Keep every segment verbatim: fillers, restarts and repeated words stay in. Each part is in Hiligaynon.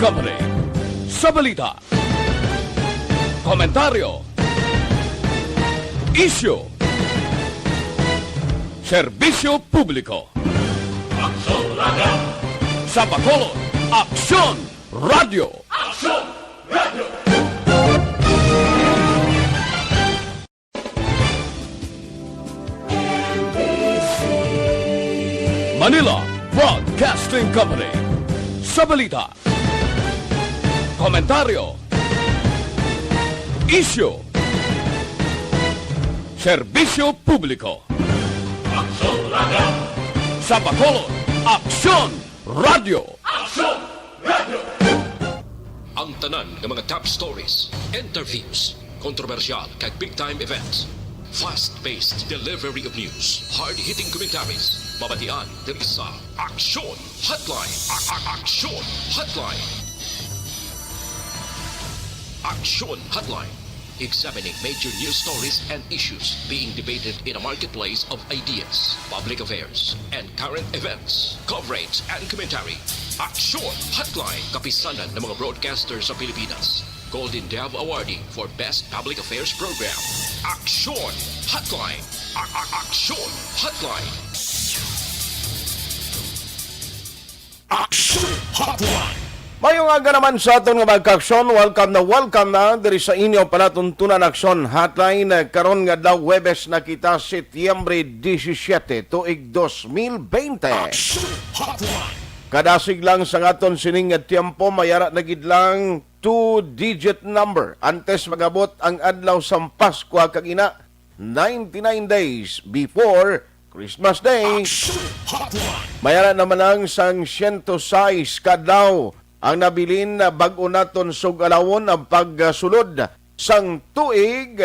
Company. Sa balita, komentaryo, isyu, serbisyo publiko. Aksyon Radio. Sa Bacolod, Aksyon Radio. Aksyon Radio. Manila Broadcasting Company. Sa balita, komentaryo, isyu, serbisyo publiko. Aksyon Radio. Sa Bacolod, Aksyon Radio. Aksyon Radio. Ang tanan nga mga top stories, interviews, kontrobersyal kag big time events, fast-paced delivery of news, hard-hitting commentaries, mabatian diri sa Aksyon Hotline. A- a- Aksyon Hotline. Aksyon Hotline. Examining major news stories and issues being debated in a marketplace of ideas, public affairs, and current events, coverage and commentary. Aksyon Hotline, kapisanan ng mga broadcaster sa Pilipinas. Golden Dove Awardee for Best Public Affairs Program. Aksyon Hotline. A- a- Aksyon Hotline. Aksyon Hotline. Mayong aga naman sa aton nga mga kaaksyon. Welcome na welcome na diri sa inyo palatuntunan Aksyon Hotline. Karon nga daw Huwebes na kita, Setyembre disisiete, tuig dos mil bente. Aksyon Hotline. Kadasig lang sa aton sining nga tiyempo, mayara na gid lang two-digit number antes magabot ang adlaw sang Paskwa, kag ina, ninety-nine days before Christmas Day. Action Hotline. Mayara naman lang sang siyento sais ka adlaw ang nabilin na bag-o naton sug-alawon ang pagsulod sang tuig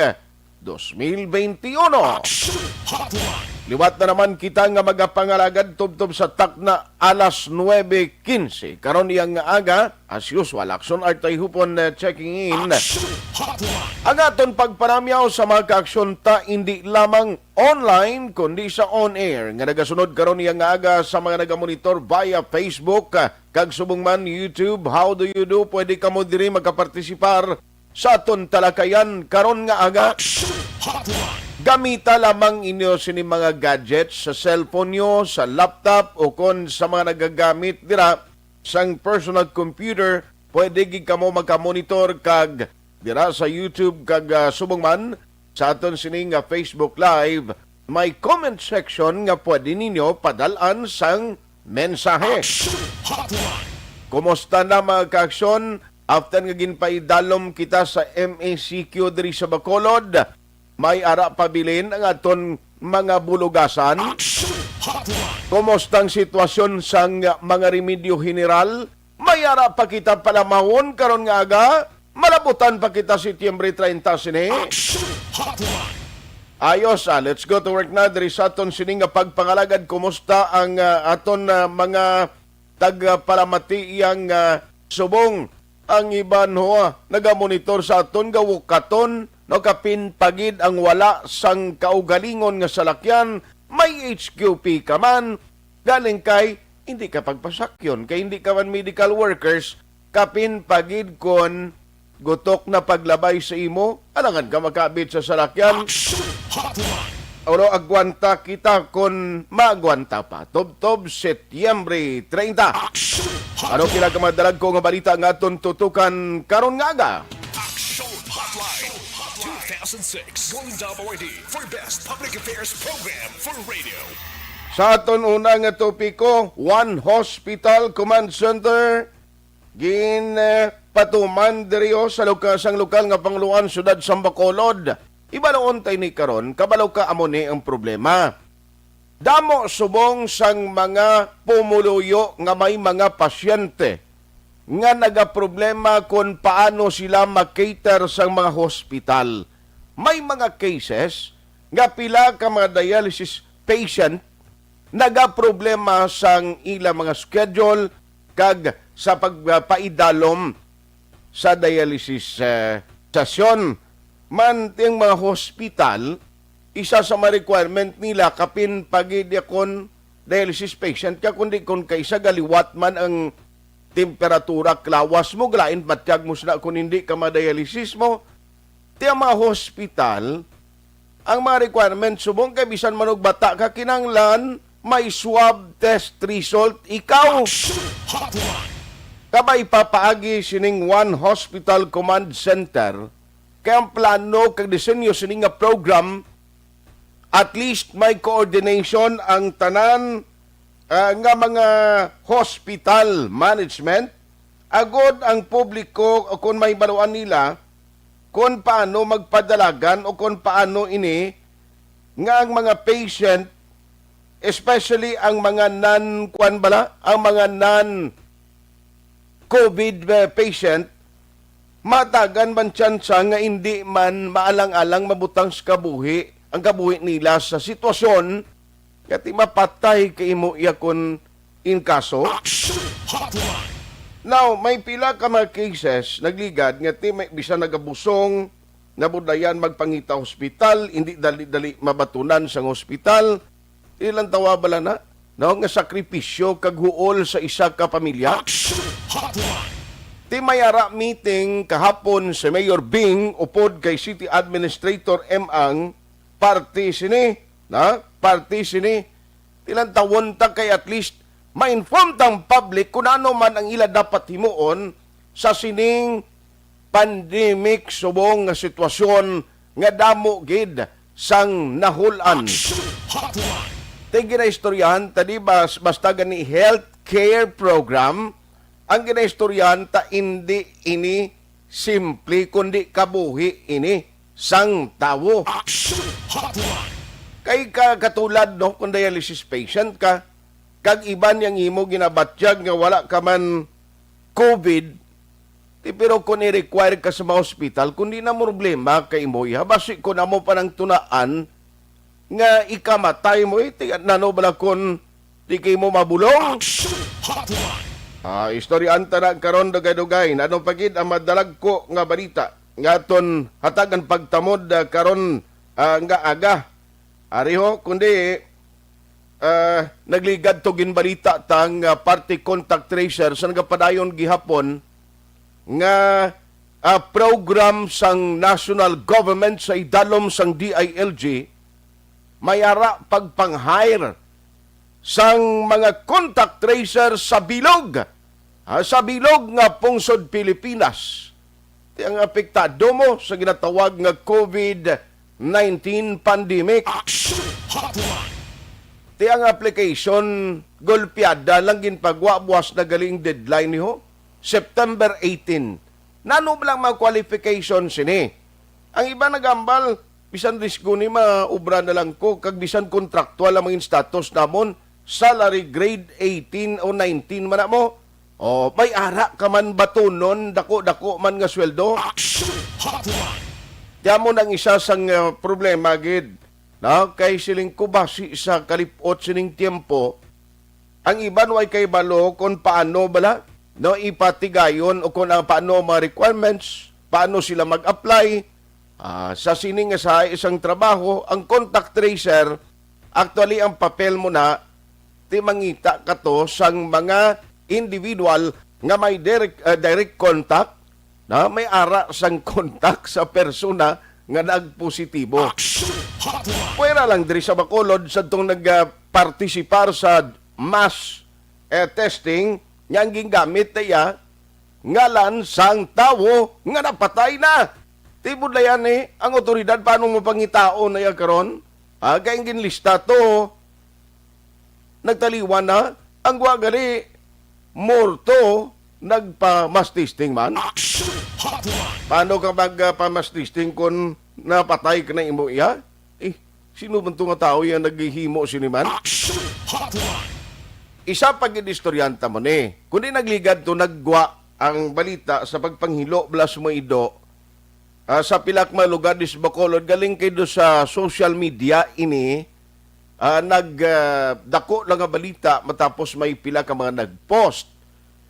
dos mil bente uno. Action Hotline. Liwat na naman kita nga magapangalagad tubtob sa takna alas nuebe quince. Karon iyang nga aga, as usual, Action Artay Hupon, eh, checking in. Action Hotline. Ang aton pagpanamyaw sa mga kaaksyon ta indi lamang online, kundi sa on-air nga nagasunod karon iyang nga aga sa mga nagamonitor via Facebook, ah, kag subong man YouTube. How do you do? Pwede kamo diri makapartisipar sa aton talakayan karon nga aga. Action Hotline. Gamita lamang inyo sini mga gadgets sa cellphone nyo, sa laptop, o kon sa mga nagagamit dira sang personal computer. Pwede gid kamo makamonitor kag dira sa YouTube kag, ah, subong man sa aton sini nga Facebook Live, may comment section nga pwede ninyo padal-an sang mensahe. Action Hotline. Kumusta na, mga kaaksyon? After nga ginpaidalom kita sa M A C Q diri sa Bacolod, may ara pabilin ang aton mga bulugasan? Action Hotline. Kumusta ang sitwasyon sang mga remedyo general? May ara pa kita palamawon karon nga aga? Malabutan pa kita Setyembre treinta sini? Action Hotline. Ayos, ah, let's go to work na. Diri sa aton sini nga pagpangalagad, kumusta ang, ah, aton, ah, mga tagapalamati iyang, ah, subong? Ang iban, ho, ah, nagamonitor sa aton nga wukaton, no, kapin pa gid ang wala sang kaugalingon nga salakyan. May H Q P ka man, galing kay hindi ka pagpasakyon, kay hindi ka man medical workers, kapin pa gid kon gutok na paglabay sa imo, alangan ka makabit sa salakyan. Action Hotline. Oro, agwanta kita kon maagwanta pa. Tubtob Setyembre treinta. Action Hotline. Ano kila ka mga dalagko nga balita nga aton tutukan karon nga aga? Action Hotline two thousand six Golden Dove Awardee for Best Public Affairs Program for Radio. Sa aton una nga topiko, one hospital command center gin, eh, patuman diri, oh, sa lokal, sang lokal nga panguluan, siyudad sang Bacolod. Ibaloon ta ini karon, kabalo ka, amo ni ang problema. Damo subong sang mga pumuluyo nga may mga pasyente nga nagaproblema kon paano sila ma-cater sang mga hospital. May mga cases nga pila ka mga dialysis patient nagaproblema sang ila mga schedule kag sa pagpaidalom sa dialysis, eh, session. Man, ting mga hospital, isa sa mga requirement nila, kapin pa gid ya kon dialysis patient ka, kundi kon kaisa galiwat man ang temperatura, klawas mo, galain batyag mo sina kung hindi ka ma-dialysis mo. Ti ang mga hospital, ang mga requirements subong kay bisan man og bata ka, kinahanglan may swab test result ikaw. Action Hotline. Kabay papaagi sining One Hospital Command Center, kay ang plano kag disenyo sini nga program, at least may coordination ang tanan, ah, nga mga hospital management, agod ang publiko o kon may baluan nila kon paano magpadalagan o kon paano ini nga ang mga patient, especially ang mga non, kuwan bala, ang mga non COVID, eh, patient, matagan man tsansa nga hindi man maalang-alang mabutang sa kabuhi ang kabuhi nila sa sitwasyon nga ti mapatay ka imo iya kon in kaso. Action Hotline. Now, may pila ka mga cases nagligad nga ti may bisan nagabusong, nabudlayan magpangita hospital, hindi dali-dali mabatunan sang hospital. Ilang tawa bala na, no, nga sakripisyo kag huol sa isa ka pamilya. Action Hotline. Ti may ara meeting kahapon si Mayor Bing upod kay City Administrator M Ang, parte sini, na parte sini. Tilantawon ta kay at least ma-inform tang public kung ano man ang ila dapat himuon sa sining pandemic subong nga sitwasyon nga damo gid sang nahul-an. Action Hotline. Tay ginaistoryahan ta di bas-, basta gani healthcare program ang ginaistoryahan ta, indi ini simple kundi kabuhi ini sang tawo. Action Hotline. Kay ka-, katulad, no, kung dialysis patient ka, kag iban yang imo ginabatyag nga wala ka man COVID, ti, pero kung i-require ka sa mga hospital, kung di na problema kay imo iha, basi kung amo pa nang tunaan nga ikamatay mo, eh, ti, nano bala kung di kay mo mabulong? Action Hotline. Ah, istoryahan ta na karon, dugay-dugay. Nano pa gid ang madalagko nga balita nga aton hatagan pagtamod, ah, karon, ah, nga aga. Ari ho, kundi, ah, nagligad to ginbalita ta nga parte contact tracer sa nagapadayon gihapon nga, ah, program sang national government sa idalom sang D I L G, may ara pagpang-hire sang mga contact tracer sa bilog, ah, sa bilog nga pungsod Pilipinas. Ti ang apektado mo sa ginatawag nga COVID nineteen pandemic. Action Hotline. Ti ang application, golpeada lang ginpagwa, buwas na gali ang deadline niho, September eighteen. Nano ba lang mga qualification sini? Ang iba nagambal, bisan risgo ni maubra na lang ko, kag bisan kontraktual ang mga status namon, salary grade eighteen o nineteen man na mo. O, may ara ka man batunon, dako-dako man nga sweldo. Action Hotline. Ti amo nang isa sang, uh, problema gid, no? Kay siling ko, basi sa kalipot sining tiempo, ang iban way kay balo kung paano bala, no, ipatigayon o kung ang paano ang mga requirements, paano sila mag-apply, ah, sa sini nga sa isang trabaho, ang contact tracer, actually, ang papel mo na, ti mangita ka to sang mga individual nga may direct, ah, direct contact, na may ara sang contact sa persona nga nagpositibo. Action Hotline. Pwera lang diri sa Bacolod, sa tong nagpartisipar sa mass, eh, testing, nga ang gingamit na iya, ngalan sang tawo nga napatay na. Tibod na yan, eh, ang otoridad, paano mo pangitaon na iya karon? Ah, kay ang ginlista to, nagtaliwan na. Ang wa gali, morto, nagpa-mass testing man. Action Hotline. Paano ka mag, ah, pa-mass testing kung napatay ka na imo iya? Eh, sino man to nga tao yan naghihimo sini man? Action Hotline. Isa pa gid istoryanta mo ni. Kundi nagligad to, naggwa ang balita sa pagpanghilo bala sa mga ido, ah, sa pila ka mga lugar dis Bacolod, galing kay do sa social media ini, ah, nag, ah, dako lang nga balita matapos may pila ka mga nag-post.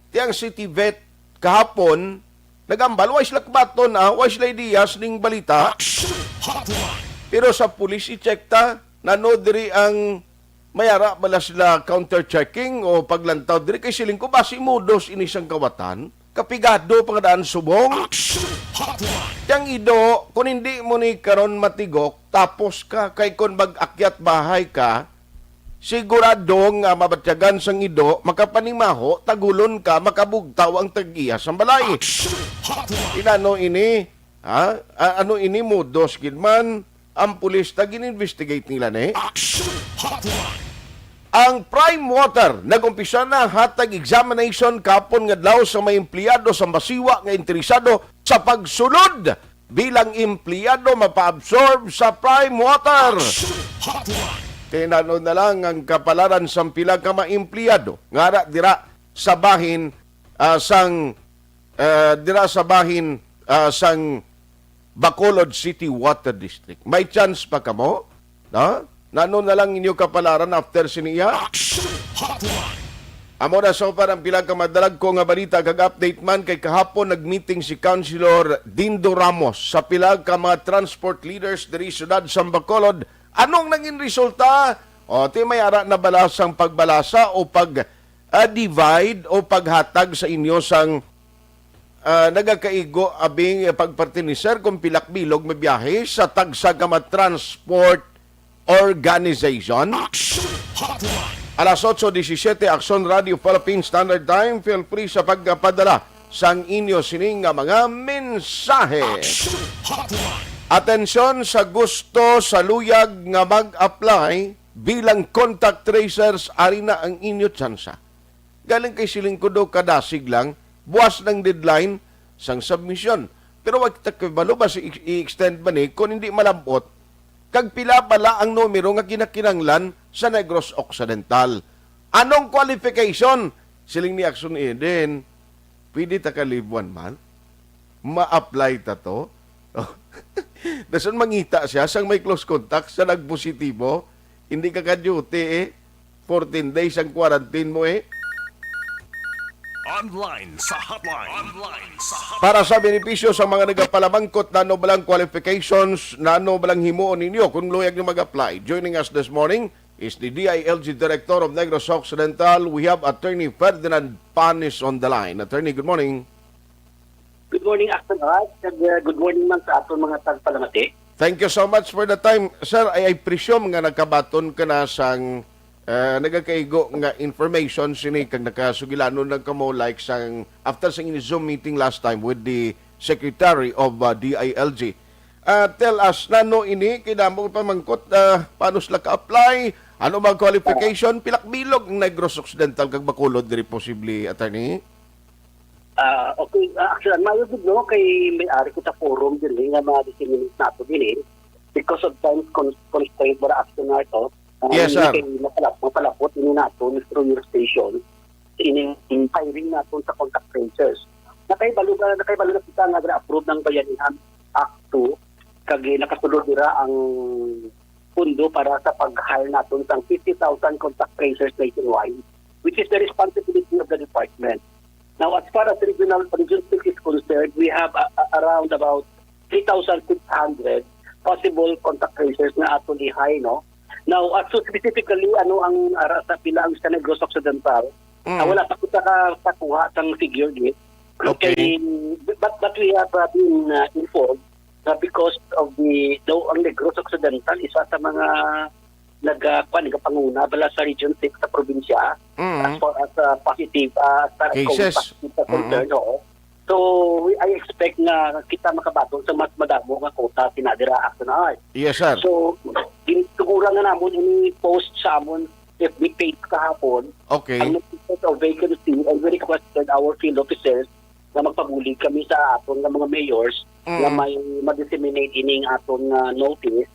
Ti ang City Vet kahapon, nagambal, way sila kabaton, ah, way sila ideyas ning balita. Action Hotline. Pero sa pulis, i-check ta, nano diri ang may ara bala sila counter-checking o paglantaw diri? Kay siling ko, basi mudos ini sang kawatan, kapigado pa nga daan subong. Action Hotline. Yang ido, kung hindi mo ni karon matigok, tapos ka, kay kung mag-akyat bahay ka, sigurado nga mabatyagan sang ido, makapanimaho, tagulon ka, makabugtaw ang tag-iya sang balay. Action Hotline. Inano ini? Ha? A-, ano ini, mudos gid man? Ang pulis ta gin-investigate nila ni? Action Hotline. Ang Prime Water nag-umpisa na hatag examination kahapon nga adlaw sa mga empleyado sa Masiwa nga interesado sa pagsulod bilang empleyado mapa-absorb sa Prime Water. Action Hotline. Tinano na lang ang kapalaran sang pila ka mga empleyado nga ara dira sa bahin, ah, sang, ah, dira sa bahin, ah, sang Bacolod City Water District. May chance pa kamo? No? Nano na lang inyo kapalaran after siniya? Action Hotline. Amo na so para ang pila ka madalagko nga balita kag update man, kay kahapon nag-meeting si Councilor Dindo Ramos sa pila ka mga transport leaders diri siyudad sa Bacolod. Anong nangin resulta? O, ti may ara na bala sang pagbalasa o pag, ah, divide o paghatag sa inyo sang, ah, nagakaigo abing pagpartinisir kung pilak bilog mabiyahe sa tagsa ka mga transport organization? Action Hotline. Alas otso disisiete, Action Radio Philippine Standard Time. Feel free sa pagpadala sang inyo sini nga mga mensahe. Action Hotline. Atensyon sa gusto sa luyag nga mag-apply bilang contact tracers, ari na ang inyo tsansa. Galing kay siling ko daw kadasig lang, buwas ng deadline sang submission. Pero wa kita kabalo ba si i-, i-extend ba ni kung hindi malabot? Kag pila bala ang numero nga ginakinanglan sa Negros Occidental? Anong qualification? Siling ni Action Eden, pwede ta ka leave one month? Ma-apply ta to? Dason mangita siya sang may close contact sa nagpositibo, hindi ka ka-duty eh. Fourteen days ang quarantine mo eh. Online sa hotline. Online sa hotline. Para sa benepisyo sa mga nagapalamangkot, nano ba lang qualifications, nano ba lang himuon ninyo kung luyag nyo mag-apply? Joining us this morning is the D I L G Director of Negros Occidental. We have Attorney Ferdinand Panis on the line. Attorney, good morning. Good morning, Action Art, kag, uh, good morning man sa aton mga tagpalamati. Thank you so much for the time. Sir, I, I presume nga nagkabaton ka na sang, uh, nagakaigo nga information sini kag nakasugilanon lang kamo, like, sang after sang inyo Zoom meeting last time with the Secretary of, uh, D I L G. Uh, tell us, nano ini, kay damo pa mangkot, uh, paano sila ka-apply, ano mga qualification, pilak bilog ang Negros Occidental kag Bacolod diri posible, attorney? Ah, okay. Ah, actually, ang maayo gid, no, kay may ari kita forum diri nga ma-disseminate nato diri. Because of time con-, constraint, wala action na ito. Ah, Yes, hindi sir. kay mapalap-, mapalapot ini nato ni through your station. Ini hiring nato sa contact tracers. Nakahibalo na, nakahibalo na kita nga na-approve ng Bayanihan Act two, kag nakasulod dira ang pundo para sa pag-hire naton sang fifty thousand contact tracers nationwide, which is the responsibility of the department. Now, as far as regional, Region six is concerned, we have a, a, around about three thousand six hundred possible contact tracers na aton i-hire, no? Now, as to specifically, ano ang ara sa pila ang sa Negros Occidental? Mm. Ah, wala pa kita ka-, kakuha sang figure, eh. Okay. Kay, but, but we have, uh, been, uh, informed na because of the, daw ang Negros Occidental, isa sa mga naga-, kwan, nagapanguna bala sa Region six sa probinsya, Mm. as far as, uh, positive, uh, as far as Cases. COVID positive sa Mm-mm. concern, oo. So, we, I expect nga kita makabaton sa mas madamo nga quota, sina dira, Action Art. Yes, sir. So, gin-, tuguran na namon ini post sa amon F B page kahapon, Okay. ang notice of vacancy, and we requested our field officers na magpabulig kami sa aton nga mga mayors Mm. na may ma-disseminate ining aton nga notice.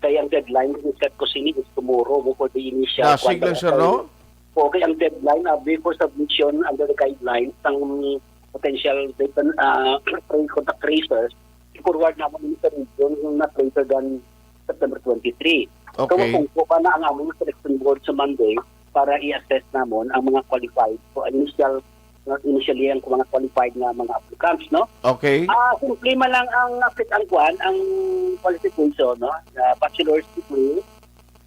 Kay ang deadline nga set ko sini is tomorrow before the initial Dasig lang, sir, no? Okay, ang deadline, ah, before submission under the guidelines ng potential vacant, ah, contact tracers, i-forward naman ini sa region not later than September twenty-three. So, Okay. mapungko pa na ang among selection board sa Monday para i-assess namon ang mga qualified. So, initial, initially ang mga qualified nga mga applicants, no? Okay. Ah, simple man lang ang, ang kwan, ang qualification, no? Ah, bachelor's degree,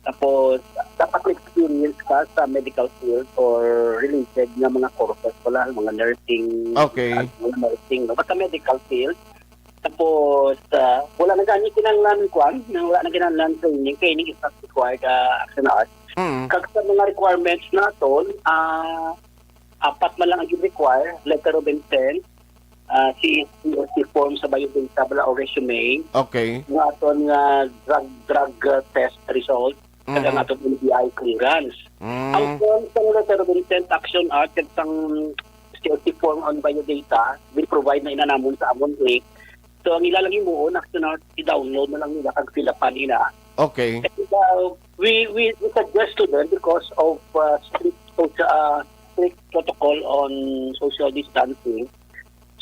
Tapos, dapat may experience ka sa medical field or related nga mga courses pala, mga nursing, Okay. ah, mga nursing, no? Basta medical field. Tapos, ah, wala na gani kinahanglan, kwan, na wala na kinahanglan training. Training is not required, ah, Action Art. Mm. Kag sa mga requirements naton, ah, apat man lang ang require, letter of intent, ah, C S C or C form sa biodata bala o resume, Okay. nga aton nga drug, drug, ah, test result, kag ang Mm. aton N B I clearance. Mm. Ang form sang letter of intent, Action Art, kag sang C S C form on biodata, will provide na ina namon sa amon link. So, ang ila lang himuon, Action Art, i-download na lang nila kag fill upan ina. Okay. And, uh, we, we, we suggest to them because of, uh, strict social, uh, strict protocol on social distancing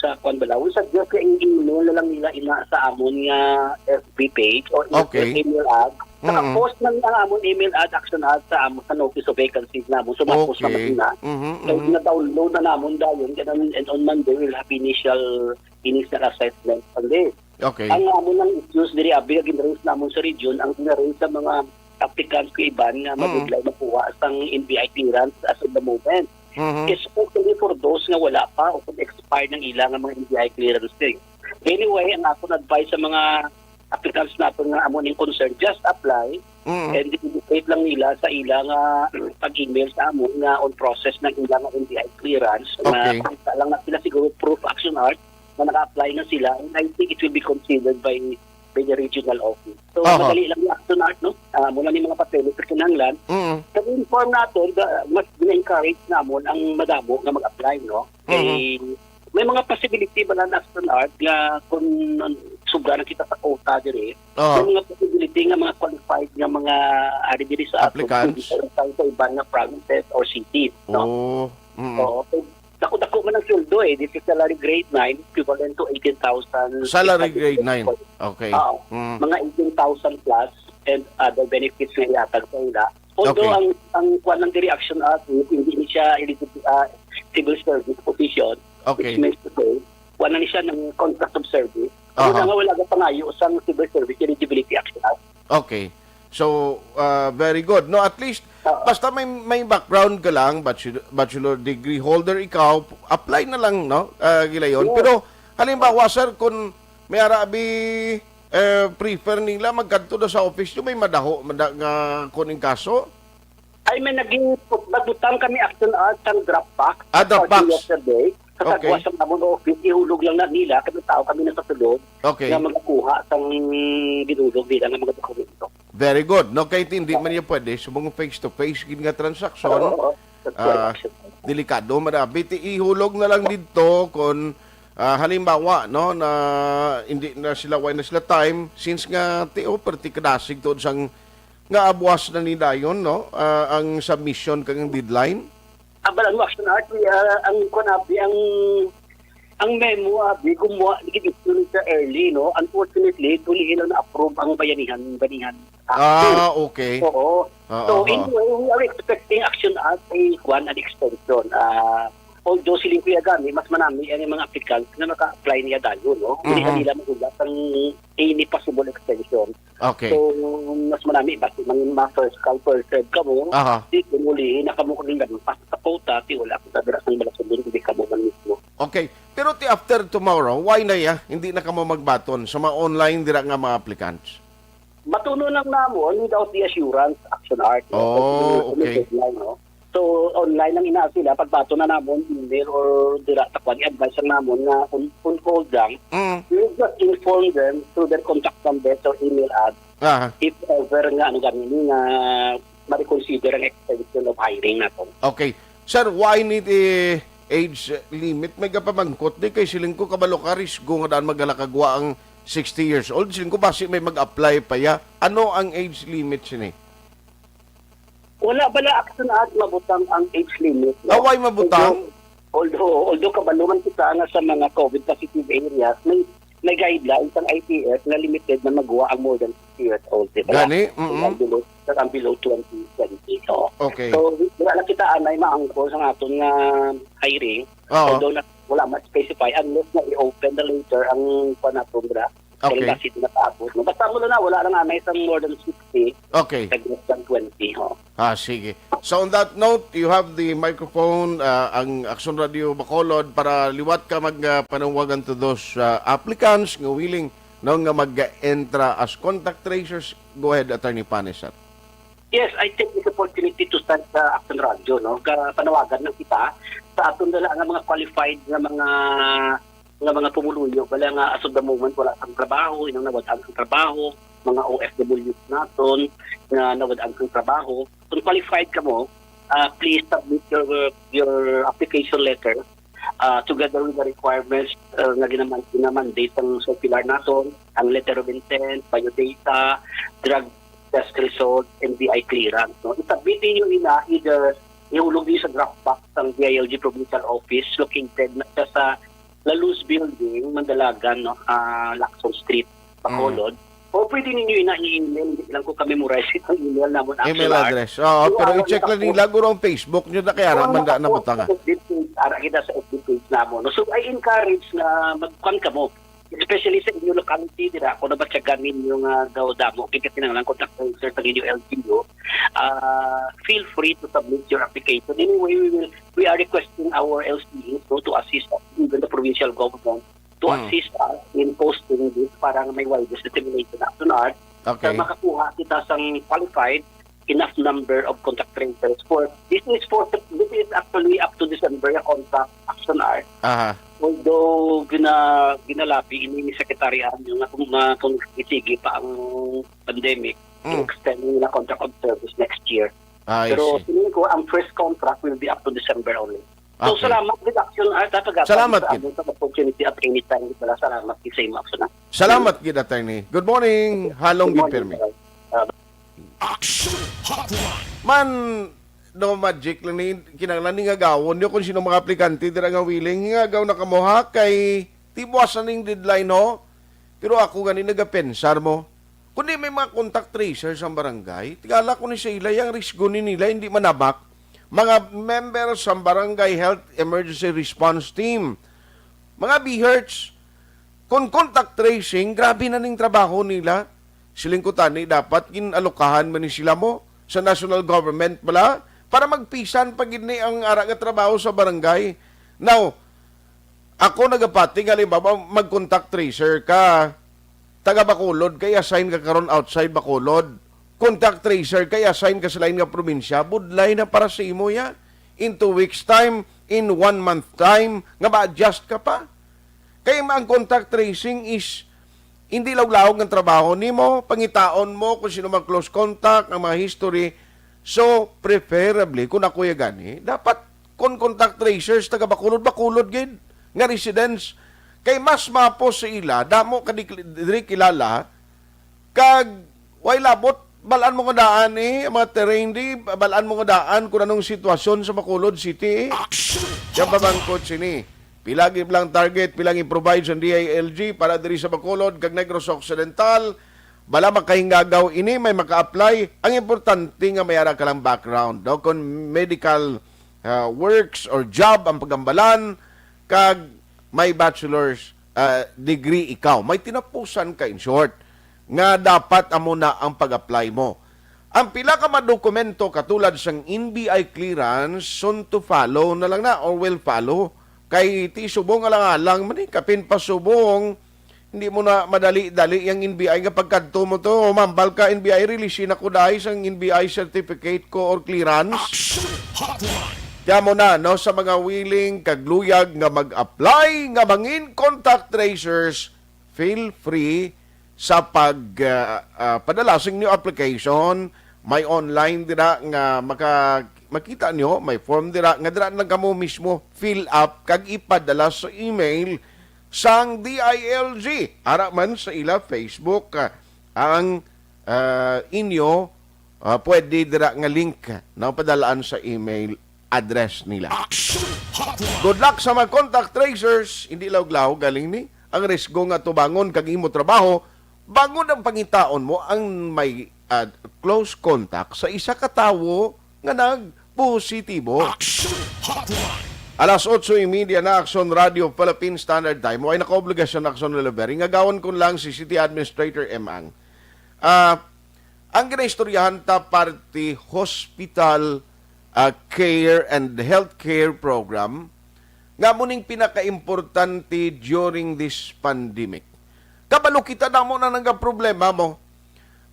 sa kwan bala. We suggest nga i-email na lang nila ina sa amon nga F B page or i- Okay. email ad. Mm. Naka-post man ang amon email ad, Action Art, sa amon sa notice of vacancies namon. So, ma-post Okay. naman na. Mhm, So, mhm. na-download na namon dayon. Ganun, and on Monday, we'll have initial, initial assessment on this. Okay. Ang amon nang issues diri, abi, nga gin-raise namon sa region, ang gin-raise sa mga applicants ko iban nga Mm. madugay makuha sang N B I clearance as of the moment. Mhm. Especially for those nga wala pa o kung expired ng ila nga mga N B I clearance, eh. Anyway, ang akon advice sa mga applicants naton nga amo ning concern, just apply Mm. and indicate lang nila sa ila nga pag-email sa amon nga on process ng ila nga N B I clearance, nga Okay. pakita lang na sila siguro proof, Action Art, na naka-apply na sila, and I think it will be considered by, by the regional office. So, Aha. madali lang yung Action Art, no? Ah, mula ni mga papeles sa kinahanglan. Mm. Sa inform naton, da-, mas gina-encourage namon ang madamo nga mag-apply, no? Kay Mhm. may mga possibility ba na Action Art nga kung sobra na kita sa quota diri, Aha. may mga possibility nga mga qualified nga mga ari diri sa aton, Applicants? Sa, sa iban nga provinces or cities, no? Oh. Mm. Oo. Dako-dako man ang sweldo, eh. This is salary grade nine, equivalent to eighteen thousand Salary grade nine. Okay. Oo. Mm. Mga eighteen thousand plus and other benefits nga ihatag sa ila. Although Okay. ang, ang kwan lang diri, Action Art, hindi ni siya eligible, ah, civil service position, Okay. which means to say, wala ni siya ng contract of service. Aha. Ano na nga wala ka pangayo sa civil service eligibility, Action Art. Okay. So, uh, very good. No, at least, Oo. basta may, may background ka lang, bachelor, bachelor degree holder ikaw, apply na lang, no, uh, Gilayon. Yes. Pero, halimbawa, sir, kung may arabi, eh, prefer nila, magkadto na sa office nyo, may madaho, mada-, nga kuning kaso? Ay, may naging, nagbutang kami, Action Art, sang drop box. Ah, drop box. Yesterday. Sa Okay. Sagwa sa amon office, ihulog lang na nila, kami tao kami na sa sulod Okay. nga magakuha sang ginulog nila nga mga dokumento. Very good. No, kay hindi man niya pwede subong face to face gid nga transaction. Oo, oo. That's right, Ah, Action. Delikado, marabi. Ti ihulog na lang didto kung, ah, halimbawa, no, na hindi na sila, way na sila time, since nga ti, oh, perti kadasig tuod sang nga abuas na ni dayon, no, ah, ang submission kag ang deadline. Abal, ano, Action Art, ah, ang kuwan, abi, ang, ang memo, abi, gumuha, gid-issue ni sa early, no? Unfortunately, tulihin lang na-approve ang Bayanihan, Bayanihan Act. Ah, okay. Oo. Oo, So, oo. anyway, we are expecting, Action Art, a kuwan, an extension. Ah, although siling ko ya gani, mas manami ang mga applicants nga naka-apply niya dayon, no? Hindi Mhm. na nila mahulat ang any possible extension. Okay. So, mas manami ba, man, ma-first come, first serve kamo. Aha. Di, kung ulihin na kamo kung naglampas sa quota, di, wala akong sabira sang balasubon, hindi kamo man mismo. Okay. Pero ti after tomorrow, why na ya? Hindi na kamo magbaton sa mga online dira nga mga applicants? Batunon lang namon without the assurance, Action Art, no? Oh, Kung okay. Deadline, no? So, online lang ina sila. Pagbato na namon, email or dira sa kwan, i-advise lang namon nga on, on call lang. Mm. We will just inform them through their contact numbers or email ads Ah. if ever nga, ano, gani, nga ma-reconsider ang extension of hiring naton. Okay. Sir, why need a age limit? May gapamangkot di kay siling ko kabalo ka risgo nga daan magalakagwa ang sixty years old. Siling ko basi may mag-apply pa ya. Ano ang age limit sini? Wala bala, Action Art, mabutang ang age limit, no? Ah, why mabutang? Although, although, although kabalo man kita nga sa mga COVID positive areas, may, may guidelines ang I T F nga limited na magwa ang more than sixty years old, di ba? Gani? Mm-mm. Ang below, ang below twenty twenty, no? Okay. So, wala na kita anay maangkol sa aton nga hiring. Oo. Although na, wala ma-specify unless na i-open na later ang, kuwan naton, bra, Okay. Walang kasi nakaabot. No? Basta mo na, wala lang anay sa more than sixty, Okay. Tag less than twenty. Oh. Ah, sige. So on that note, you have the microphone. Ah, ang Aksyon Radio Bacolod para liwat ka mag ah, panawagan to those ah, applicants nga willing no nga mag-entra as contact tracers. Go ahead, Attorney Panes, sir. Yes, I take this opportunity to thank the Action Radio, no? Ka panawagan lang kita sa aton dala nga mga qualified nga mga nga mga pumuluyo, bala nga as of the moment wala sang trabaho, inang nawad-an sang trabaho, mga O F W naton nga nawad-an sang trabaho. Kung qualified kamo, ah, please submit your your application letter ah, together with the requirements ah, nga ginaman- ginamandate sang circular naton, ang letter of intent, biodata, drug test result, N B I clearance. No? I-submit ninyo ina either ihulog ninyo sa drop box sang D I L G Provincial Office located na siya sa La Luz Building, Mandalagan, no? Ah, Lacson Street, Bacolod. O pwede ninyo ina i-email, hindi lang ko ka-memorize ang email namon. Email Actual address. Oo, Yung pero ano, i-check lang nakapost- nila guro ang Facebook nyo na kaya Oo, man na nakapost butanga. sa F B page, ara kita sa F B page namon. No? So, I encourage na magkuan kamo, especially sa inyo locality dira, kung nabatyagan ninyo nga daw damo, kay kinahanglan contact center sa inyo L G U, ah, feel free to submit your application. Anyway, we will we are requesting our L C As, no, to assist us, even the provincial government, to Mm. assist us in posting this para nga may widest dissemination action art Okay. na makakuha kita sang qualified enough number of contact tracers for this is for this is actually up to December yung contact action art. Aha. Although gina, ginalabi ini ni Secretary Anyo nga kung, ma- kung sige pa ang pandemic, Mm. i-extend nila contract of service next year. I Pero see. feeling ko ang first contract will be up to December only. So Okay. salamat gid Action Art ha, pag Salamat sa gid. amon sa opportunity at anytime wala salamat gid sa imo Action Art. Salamat gid, Attorney. Good morning. Halong gid pirmi. Ah, Action Hotline. Man, no magic lang ni kinahanglan ni nga gawon niyo kung sino mga aplikante dira nga willing nga gaw na kamo ha kay tibuas na ning deadline ho. Pero ako gani nagapensar mo. Kundi may mga contact tracer sa barangay, tingala ko ni sa ila yung risgo ni nila hindi manabak. Mga member sa barangay health emergency response team, mga B H, kung contact tracing, grabe na ning trabaho nila. Siling ko tani, dapat gin-alokahan man ni sila mo sa national government bala para magpisan pa gid ni ang ara nga trabaho sa barangay. Now, ako nagapati nga halimbawa mag-contact tracer ka, taga Bacolod kay assign ka karon outside Bacolod. Contact tracer kay assign ka sa lain nga probinsya, budlay na para sa imo ya. In two weeks time, in one month time, nga ma-adjust ka pa. Kay ang contact tracing is hindi lawlaw ang trabaho nimo, pangitaon mo kung sino mag close contact, ang mga history. So, preferably, kung ako ya gani, dapat kung contact tracers taga Bacolod, Bacolod gid nga residents, kay mas mapos sa ila, damo ka di, diri kilala, kag way labot, balaan mo nga daan eh, ang mga terrain di, balaan mo nga daan kung anong sitwasyon sa Bacolod City eh. Action Yan pamangkot sini. Pila gid lang target, pila ang i-provide sa D I L G para diri sa Bacolod kag Negros Occidental. Bala makahingagaw ini, may maka-apply. Ang importante nga may ara ka lang background, no? Kung medical ah, works or job ang pagambalan, kag may bachelor's ah, degree ikaw. May tinapusan ka, in short, nga dapat amo na ang pag-apply mo. Ang pila ka mga dokumento katulad sang N B I clearance, soon to follow na lang na or will follow. Kay ti subong alang-alang man eh, kapin pa subong, hindi mo na madali-dali ang N B I nga pagkadto mo to. Mambal ka, N B I, release na ko dahil sang N B I certificate ko or clearance. Action Hotline. Kaya mo na, no, sa mga willing kag luyag nga mag-apply, nga mangin contact tracers, feel free sa pag ah, ah, padala sa inyo application. May online dira nga maka makita niyo, may form dira nga dira lang kamo mismo fill up kag ipadala sa email sang D I L G. Ara man sa ila Facebook ah, ang ah, inyo ah, pwede dira nga link na padalaan sa email address nila. Action Hotline. Good luck sa mga contact tracers. Hindi lawog-lawog galing ni ang risgo nga tubangon kag imo trabaho bangod ang pangitaon mo ang may ah, close contact sa isa ka tawo nga nagpositibo. Action Hotline. Alas otso y media na, Aksyon Radio Philippine Standard Time. Way nakaobligasyon, Aksyon Delivery. Ngagawon ko lang si City Administrator M. Ang. Ah, ang ginaistoryahan ta parte hospital, ah, care and healthcare program nga mo ning pinakaimportante during this pandemic. Kabalo kita, damo na nang problema mo.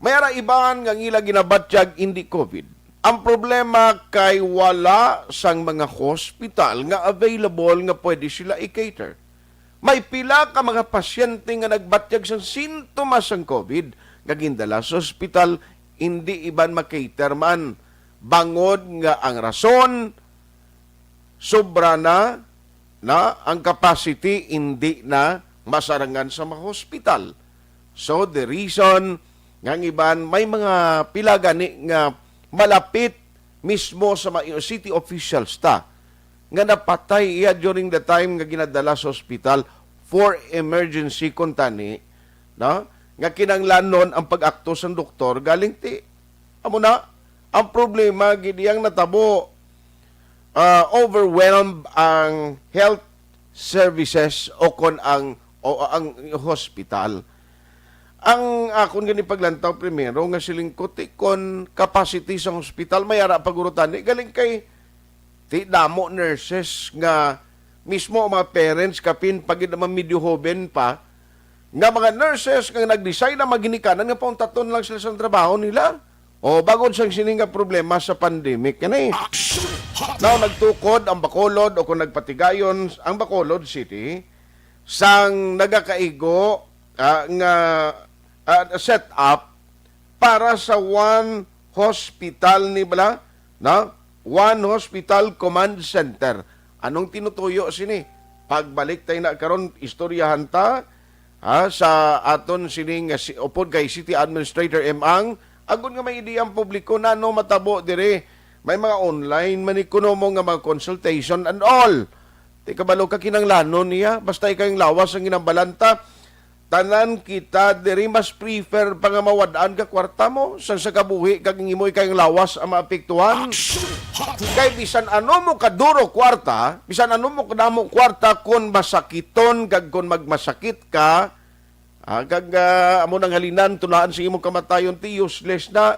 May ara iban nga ang ila ginabatyag hindi COVID. Ang problema kay wala sang mga hospital nga available nga pwede sila i-cater. May pila ka mga pasyente nga nagbatyag sang sintomas sang COVID nga gindala sa ospital, hindi iban ma-cater man, bangod nga ang rason, sobra na, na ang capacity, hindi na masarangan sa mga hospital. So, the reason nga ang iban, may mga pila gani nga malapit mismo sa mga city officials ta nga napatay iya during the time nga ginadala sa ospital for emergency kuntani, no? Nga kinahanglanon ang pag-akto sang doktor, galing ti, amo na, ang problema, gid iyang natabo, ah, overwhelmed ang health services o kon ang, o ang hospital. Ang akon gani paglantaw primero nga siling ko, ti kon capacity sang hospital, may ara pagurutani, galing kay ti damo nurses nga mismo ang mga parents, kapin pa gid naman medyo hoben pa, nga mga nurses nga nag-decide na maghinikanan nga pauntaton lang sila sa trabaho nila. O, bangod sang sini nga problema sa pandemic, kani. Action Hotline. Now, nagtukod ang Bacolod o kung nagpatigayon ang Bacolod City sang nagakaigo, ah, nga, ah, set up para sa one hospital ni bala, no? One hospital command center. Anong tinutuyo sini? Pagbalik tayo na karon, istoryahan ta, ha, sa aton sining, uh, si, upod kay City Administrator M. Ang, agod nga may ideya ang publiko na ano matabo dire, may mga online man ni kuno mo nga mga consultation and all. Di kabalo ka kinanglanon niya, basta ikaw yung lawas ang ginambalanta. Tanan kita diri mas prefer pa nga mawad-an ka kwarta mo sang sa kabuhi kag ang imo ikayong lawas ang maapektuhan. Action Hotline. Kay bisan ano mo kaduro kwarta, bisan ano mo kadamo kwarta, kon masakiton kag kon magmasakit ka, ah, kag, ah, amo nang halinan tunaan sa imong kamatayon, ti useless na.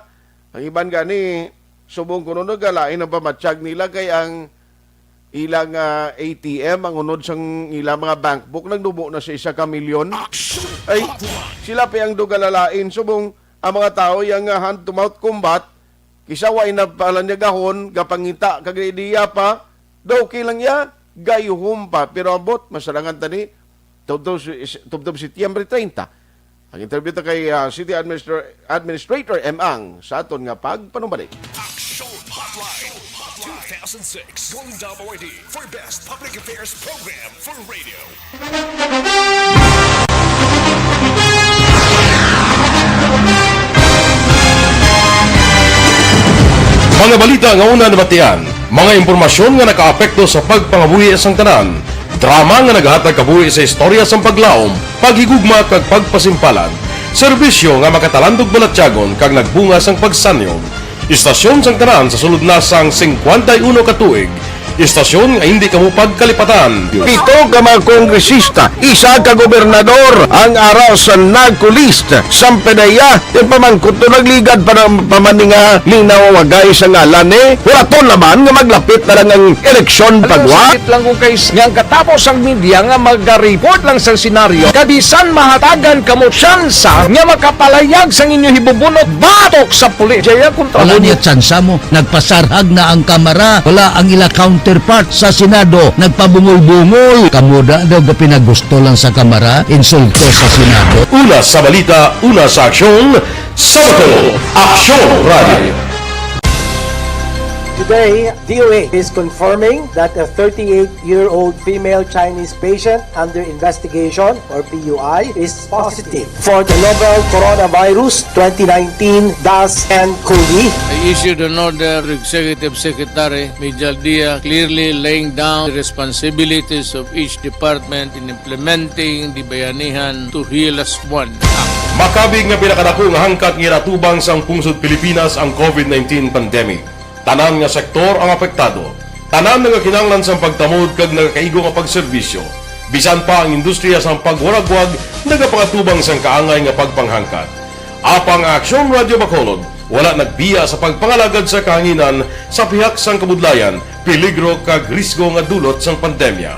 Ang iban gani, subong kuno nagalain ang pamatyag nila kay ang ilang, ah, A T M, ang unod sang ilang mga bank book, nagnubo na sa isa ka milyon. Action Ay, Hotline. Sila pa ang dugalalain. Subong, ang mga tao yang, ah, hand to mouth combat, kisa wa ina pala niya gahon, gapangita, kag ideya pa, daw okay lang iya, gayuhom pa. Pero abot, masarangan tani, tubtob, tubtob Setyembre treinta. Ang interview ta kay, ah, City Administra-, Administrator M. Ang sa aton nga pagpanumbalik. Action Hotline two thousand six Golden Dome Awardee for Best Public Affairs Program for Radio. Mga balita nga una nabatian, mga impormasyon nga nakaapekto sa pagpangabuhi sang tanan, drama nga nagahatag kabuhi sa istorya sang paglaom, paghigugma kag pagpasimpalan, serbisyo nga makatalandog balatyagon kag nagbunga sang pagsanyog. Istasyon sang tanan sa sulod na sang singkwenta y uno ka tuig. Istasyon nga hindi kamo pagkalipatan. Pito ka mga kongresista, isa ka gobernador, ang ara sa NAGCO list. Sampanaya, yung pamangkot to nagligad pa ng pamaninga, linaw wagay sa ngalan ni. Hulaton naman nga maglapit na lang ang eleksyon pagwa. Sakit lang kung kay nga ang katapos ang media nga maga-report lang sa senaryo, kabisan mahatagan kamo tsansa nga makapalayag sang inyo hibubunot batok sa pulis. Jaya kontra Wala mo niya tsansa mo. Nagpasarhag na ang Kamara. Wala ang ila counterpart sa Senado. Nagpabungol-bungol. Kamo da daw gapinagusto lang sa Kamara, insulto sa Senado. Una sa balita, una sa aksyon, sa Bato, Aksyon Radio. Today, D O A is confirming that a thirty-eight-year-old female Chinese patient under investigation, or P U I, is positive for the novel coronavirus twenty nineteen dash N COVID. I issued an order to Executive Secretary Mijal Dia, clearly laying down the responsibilities of each department in implementing the Bayanihan to Heal as One Act. Makabig nga pinakadako nga hangkat nga ginatubang sang pungsod Pilipinas ang COVID nineteen pandemic. Tanan nga sektor ang apektado. Tanan nagakinahanglan sang pagtamod kag nagakaigo nga pagserbisyo. Bisan pa ang industriya sang pagwaragwag nagapangatubang sang kaangay nga pagpanghangkat. Apang ang Aksyon Radio Bacolod wala nagbiya sa pagpangalagad sa kahanginan sa pihak sang kabudlayan, peligro kag risgo nga dulot sang pandemya.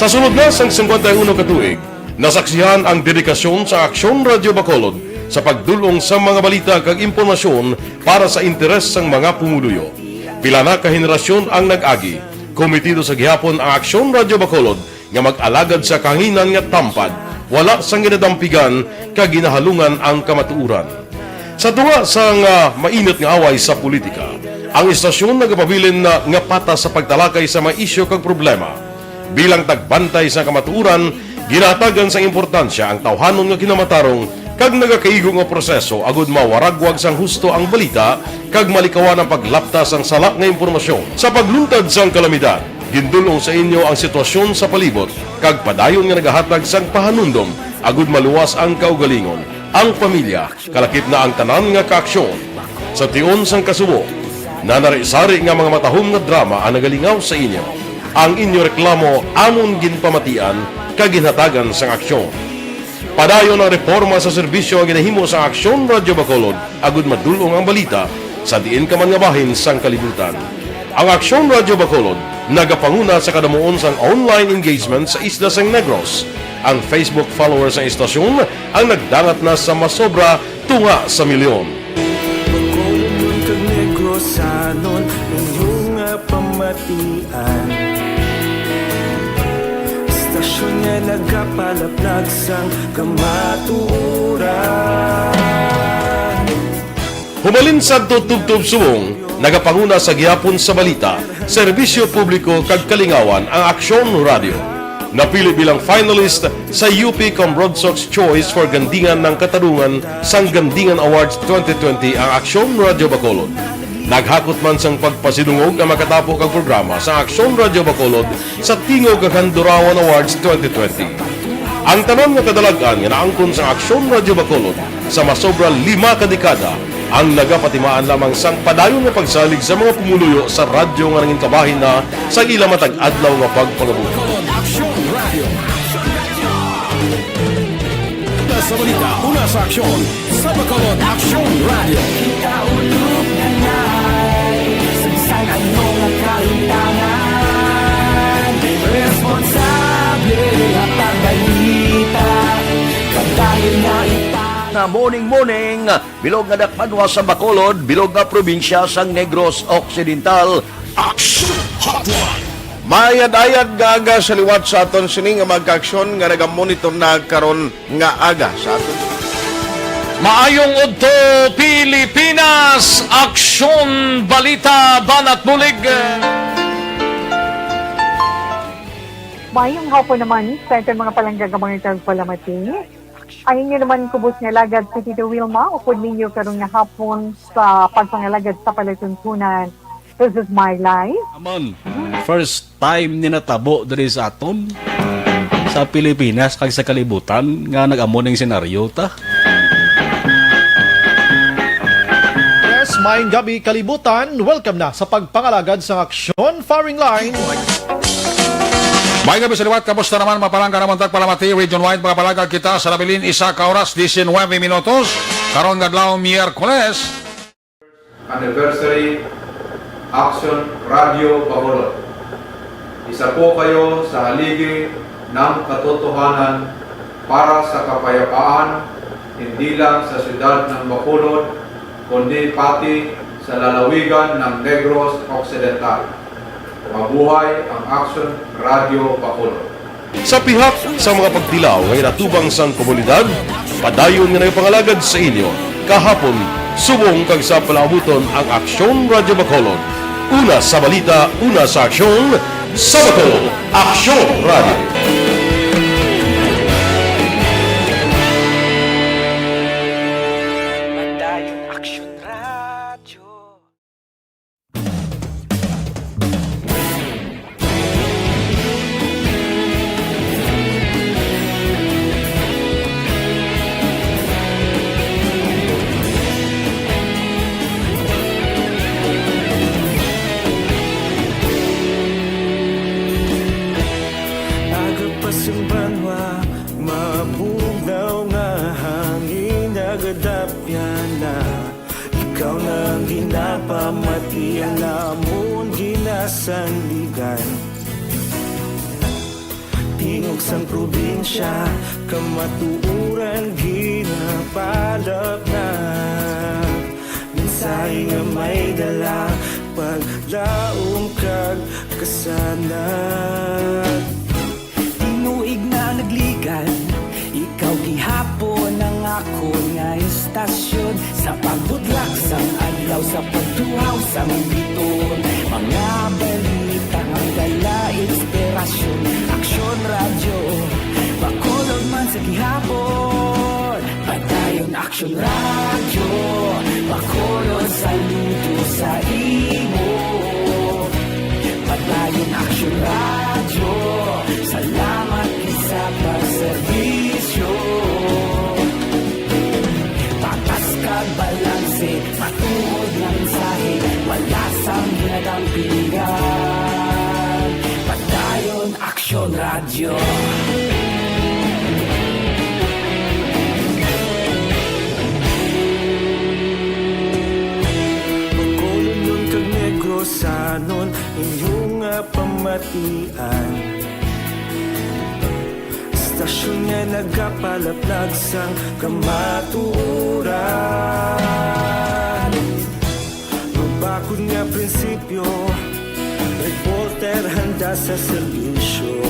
Sa sulod na sang singkwenta y uno ka tuig, nasaksihan ang dedikasyon sa Aksyon Radio Bacolod sa pagdul-ong sa mga balita kag impormasyon para sa interes sang mga pumuluyo. Pila na ka henerasyon ang nag-agi. Komitido sa gihapon ang Aksyon Radio Bacolod nga mag-alagad sa kahanginan nga tampad, wala sang ginadampigan kag ginahalungan ang kamatuoran. Sa tunga sang, ah, mainit nga away sa politika, ang istasyon nagapabilin na nga patas sa pagtalakay sa mga isyu kag problema. Bilang tagbantay sa kamatuoran, ginahatagan sang importansya ang tawhanon nga kinamatarong kag nagakaigo nga proseso agud mawaragwag sang husto ang balita kag malikawan ang paglapta sang sala nga impormasyon. Sa pagluntad sang kalamidad, gindul-ong sa inyo ang sitwasyon sa palibot kag padayon nga nagahatag sang pahanumdom agud maluwas ang kaugalingon, ang pamilya, kalakip na ang tanan nga kaaksyon. Sa tion sang kasubo, nanari-sari nga mga matahom nga drama ang nagalingaw sa inyo. Ang inyo reklamo amon ginpamatian kag ginhatagan sang aksyon. Padayon ang reporma sa serbisyo nga ginahimo sang Aksyon Radio Bacolod agud madul-ong ang balita sa diin ka man nga bahin sang kalibutan. Ang Aksyon Radio Bacolod nagapanguna sa kadamuon sang online engagement sa isla sang Negros. Ang Facebook followers sang istasyon ang nagdangat na sa masobra tunga sa milyon. Bacolodnon kag Negrosanon, inyo nga pamatian. Istasyon nga nagapalaplag sang kamatuoran. Hubalin sadto tubtob subong, nagapanguna sa gihapon sa balita, serbisyo publiko kag kalingawan ang Aksyon Radio. Napili bilang finalist sa U P Cambrodsoc's Choice for Gandingan ng Katarungan sang Gandingan Awards twenty twenty ang Aksyon Radio Bacolod. Naghakot man sang pagpasidungog ang makatapo kag programa sa Aksyon Radio Bacolod sa Tingog kag Handurawan Awards twenty twenty. Ang tanan nga kadalag-an nga naangkon sa Aksyon Radio Bacolod sa masobra lima ka dekada ang nagapatimaan lamang sang padayon nga pagsalig sa mga pumuluyo sa radyo nga nangin kabahin na sa ila matag adlaw nga pagpangabuhi. Bacolod Aksyon Radio. Una sa balita, una sa aksyon, sa Bacolod Aksyon Radio. Kita ulog na nai, sa bisan ano nga kahitangan, responsable, hatag balita, kag dahil nga ita- Nga morning, morning, bilog nga dakpanwa sa Bacolod, bilog nga probinsya sang Negros Occidental. Action Hotline. Maayad-ayad nga aga sa liwat sa aton sini nga mga kaaksyon nga nagamonitor na karon nga aga sa aton. Maayong udto, Pilipinas! Aksyon, balita, banat bulig. Maayong hapon naman sa aton mga palangga nga mga tagpalamati. Ang inyo naman kubos nga alagad si Tito Wilma, upod ninyo karon nga hapon sa pagpangalagad sa palatuntunan. This is my life. Amon, first time ni natabo diri sa aton, sa Pilipinas, kag sa kalibutan, nga nag-amo ning senaryo ta. Yes, maayong gabi, kalibutan. Welcome na sa pagpangalagad sang Aksyon Firing Line. May gabi sa liwat, kamusta naman, mga palangga namon tagpalamati, Region Wide, mga palangga kita sa nabilin, isa ka oras, diecinuebe minutos, karon nga adlaw, Miyerkules. Anniversary Action Radio Bacolod. Isa po kayo sa haligi ng katotohanan para sa kapayapaan, hindi lang sa siyudad ng Bacolod, kundi pati sa lalawigan ng Negros Occidental. Mabuhay ang Action Radio Bacolod. Sa pihak sa mga pagtilaw nga ginatubang sang komunidad, padayon nga nagapangalagad sa inyo kahapon, subong kag sa palaabuton ang Aksyon Radio Bacolod. Una sa balita, una sa aksyon, sa Bacolod, Aksyon Radio. Padayon Aksyon Radio. Ang ginapamatian namon ginasandigan. Tingog sang probinsya, kamatuoran ginapalapnag. Mensahe nga may dala, paglaom kag kasanag. Tinuig na nagligan, ikaw gihapon ang akon nga istasyon. Sa pagbudlak sang adlaw, sa pagtuhaw sang bituon, mga balita nga dala inspirasyon. Aksyon Radyo, Bacolod man sa gihapon. Padayon Aksyon Radyo, Bacolod, saludo sa imo. Padayon Aksyon Radyo, salamat gid sa pagserbisyo. Patas kag balanse, matuod nga mensahe, wala sang ginadampigan. Padayon Aksyon Radyo. Bacolodnon kag Negrosanon, inyo nga pamatian. Istasyon nga nagapalaplag sang kamatuoran. Mabakod nga prinsipyo, reporter handa sa serbisyo.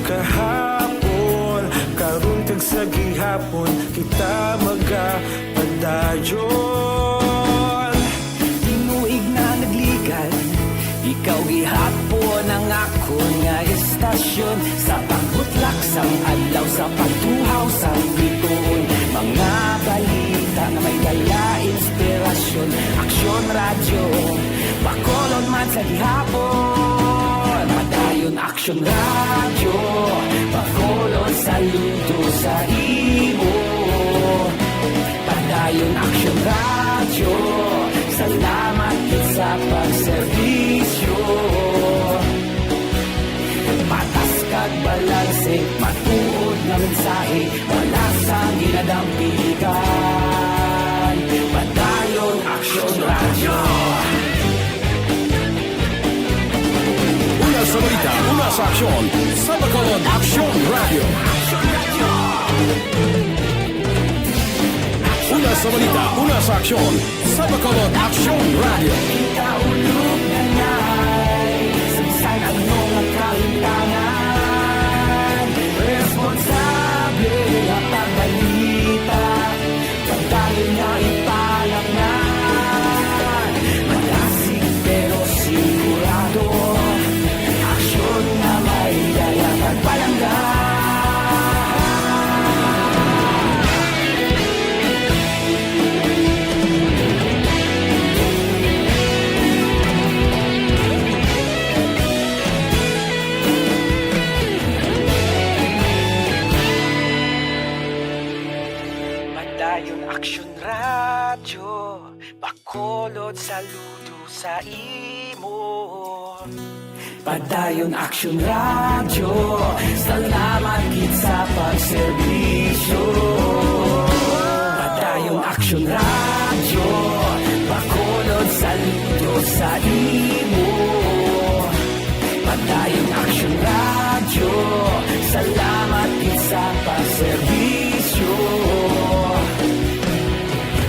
Kahapon, karon kag sa gihapon, kita magapadayon. Tinuig na nagligan, ikaw gihapon ang akon nga istasyon. Sa pagbutlak sang adlaw, sa pagtuhaw sang bituon, mga balita nga may dala inspirasyon. Aksyon Radyo, Bacolod man sa gihapon. Padayon Aksyon Radyo, Bacolod, saludo sa imo. Padayon Aksyon Radyo, salamat gid sa pagserbisyo. Patas kag balanse, matuod nga mensahe, wala sang ginadampigan. Padayon Aksyon Radyo. Una sa balita, una sa aksyon, sa Bacolod Aksyon Radyo. Una sa balita, una sa aksyon, sa Bacolod Aksyon Radyo. Kaulog na ngay, sangsang ang mga kahintangan. Responsable nga pagbalita, pagdali nga ipalaknad. Malasig pero sigurado, aksyon nga may dala kag palangga. Padayon Aksyon Radyo, Bacolod, saludo sa imo. Padayon Aksyon Radyo, salamat gid sa pagserbisyo. Padayon Aksyon Radyo, Bacolod, saludo sa imo. Padayon Aksyon Radyo, salamat gid sa pagserbisyo.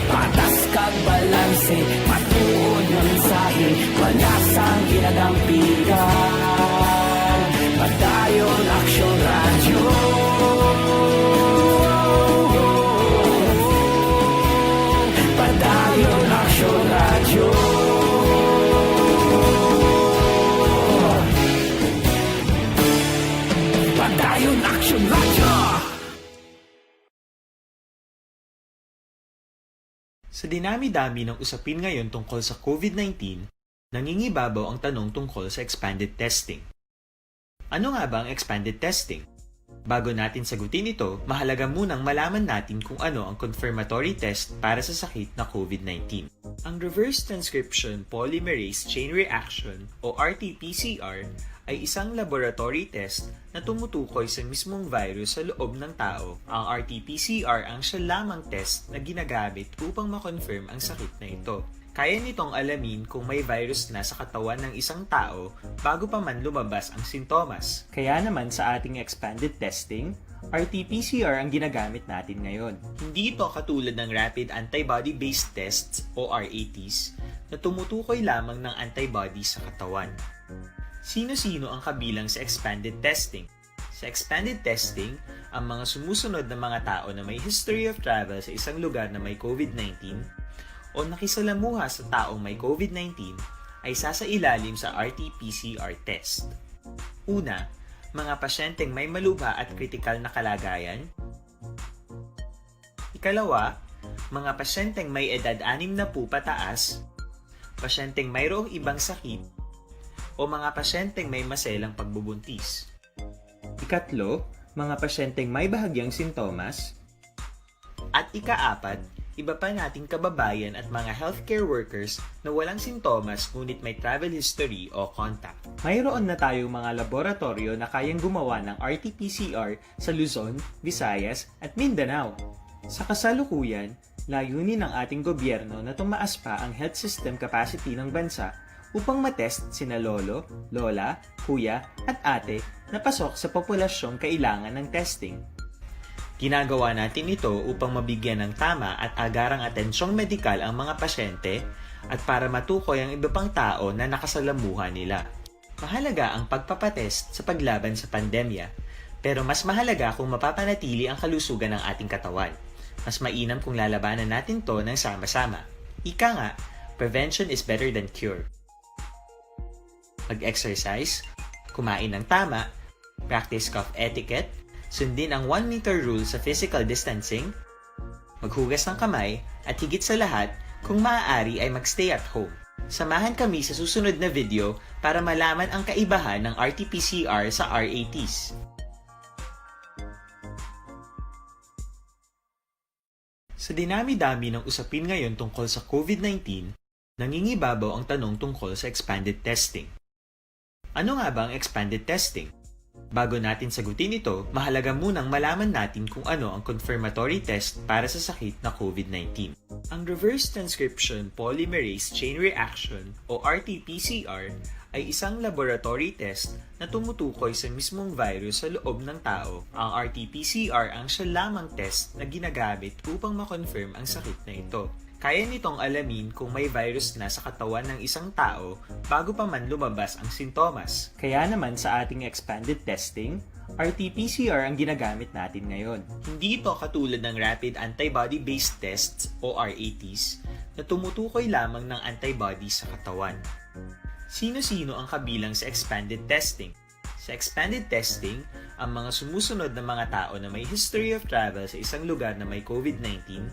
Patas kag balanse, matuod nga mensahe, wala sang ginadampigan. Padayon Aksyon Radyo. Padayon Aksyon Radyo. Padayon Aksyon Radyo. Sa dinami-dami ng usapin ngayon tungkol sa COVID nineteen, nangingibabaw ang tanong tungkol sa expanded testing. Ano nga ba ang expanded testing? Bago natin sagutin ito, mahalaga munang malaman natin kung ano ang confirmatory test para sa sakit na COVID nineteen. Ang reverse transcription polymerase chain reaction o R T P C R ay isang laboratory test na tumutukoy sa mismong virus sa loob ng tao. Ang R T P C R ang siya lamang test na ginagamit upang ma-confirm ang sakit na ito. Kaya nitong alamin kung may virus na sa katawan ng isang tao bago pa man lumabas ang sintomas. Kaya naman sa ating expanded testing, R T P C R ang ginagamit natin ngayon. Hindi ito katulad ng rapid antibody-based tests o R A Ts na tumutukoy lamang ng antibody sa katawan. Sino-sino ang kabilang sa expanded testing? Sa expanded testing, ang mga sumusunod na mga tao na may history of travel sa isang lugar na may COVID nineteen o nakisalamuha sa taong may COVID nineteen ay sasailalim sa R T P C R test. Una, mga pasyenteng may malubha at kritikal na kalagayan. Ikalawa, mga pasyenteng may edad anim na po pataas, pasyenteng mayroong ibang sakit, o mga pasyenteng may maselang pagbubuntis. Ikatlo, mga pasyenteng may bahagyang sintomas. At ikaapat, iba pa nating kababayan at mga healthcare workers na walang sintomas ngunit may travel history o contact. Mayroon na tayong mga laboratoryo na kayang gumawa ng R T P C R sa Luzon, Visayas, at Mindanao. Sa kasalukuyan, layunin ng ating gobyerno na tumaas pa ang health system capacity ng bansa upang matest sina lolo, lola, kuya, at ate na pasok sa populasyong kailangan ng testing. Ginagawa natin ito upang mabigyan ng tama at agarang atensyong medikal ang mga pasyente at para matukoy ang iba pang tao na nakasalamuha nila. Mahalaga ang pagpapatest sa paglaban sa pandemya, pero mas mahalaga kung mapapanatili ang kalusugan ng ating katawan. Mas mainam kung lalabanan natin to ng sama-sama. Ika nga, prevention is better than cure. Mag-exercise, kumain ng tama, practice cough etiquette, sundin ang one meter rule sa physical distancing, maghugas ng kamay, at higit sa lahat, kung maaari ay mag-stay at home. Samahan kami sa susunod na video para malaman ang kaibahan ng R T P C R sa R A Ts. Sa dinami-dami ng usapin ngayon tungkol sa COVID nineteen, nangingibabaw ang tanong tungkol sa expanded testing. Ano nga ba ang expanded testing? Bago natin sagutin ito, mahalaga munang malaman natin kung ano ang confirmatory test para sa sakit na COVID nineteen. Ang reverse transcription polymerase chain reaction o R T P C R ay isang laboratory test na tumutukoy sa mismong virus sa loob ng tao. Ang R T P C R ang siya lamang test na ginagamit upang ma-confirm ang sakit na ito. Kaya nitong alamin kung may virus na sa katawan ng isang tao bago pa man lumabas ang sintomas. Kaya naman sa ating expanded testing, R T P C R ang ginagamit natin ngayon. Hindi ito katulad ng rapid antibody-based tests o R A Ts na tumutukoy lamang ng antibody sa katawan. Sino-sino ang kabilang sa expanded testing? Sa expanded testing, ang mga sumusunod na mga tao na may history of travel sa isang lugar na may COVID nineteen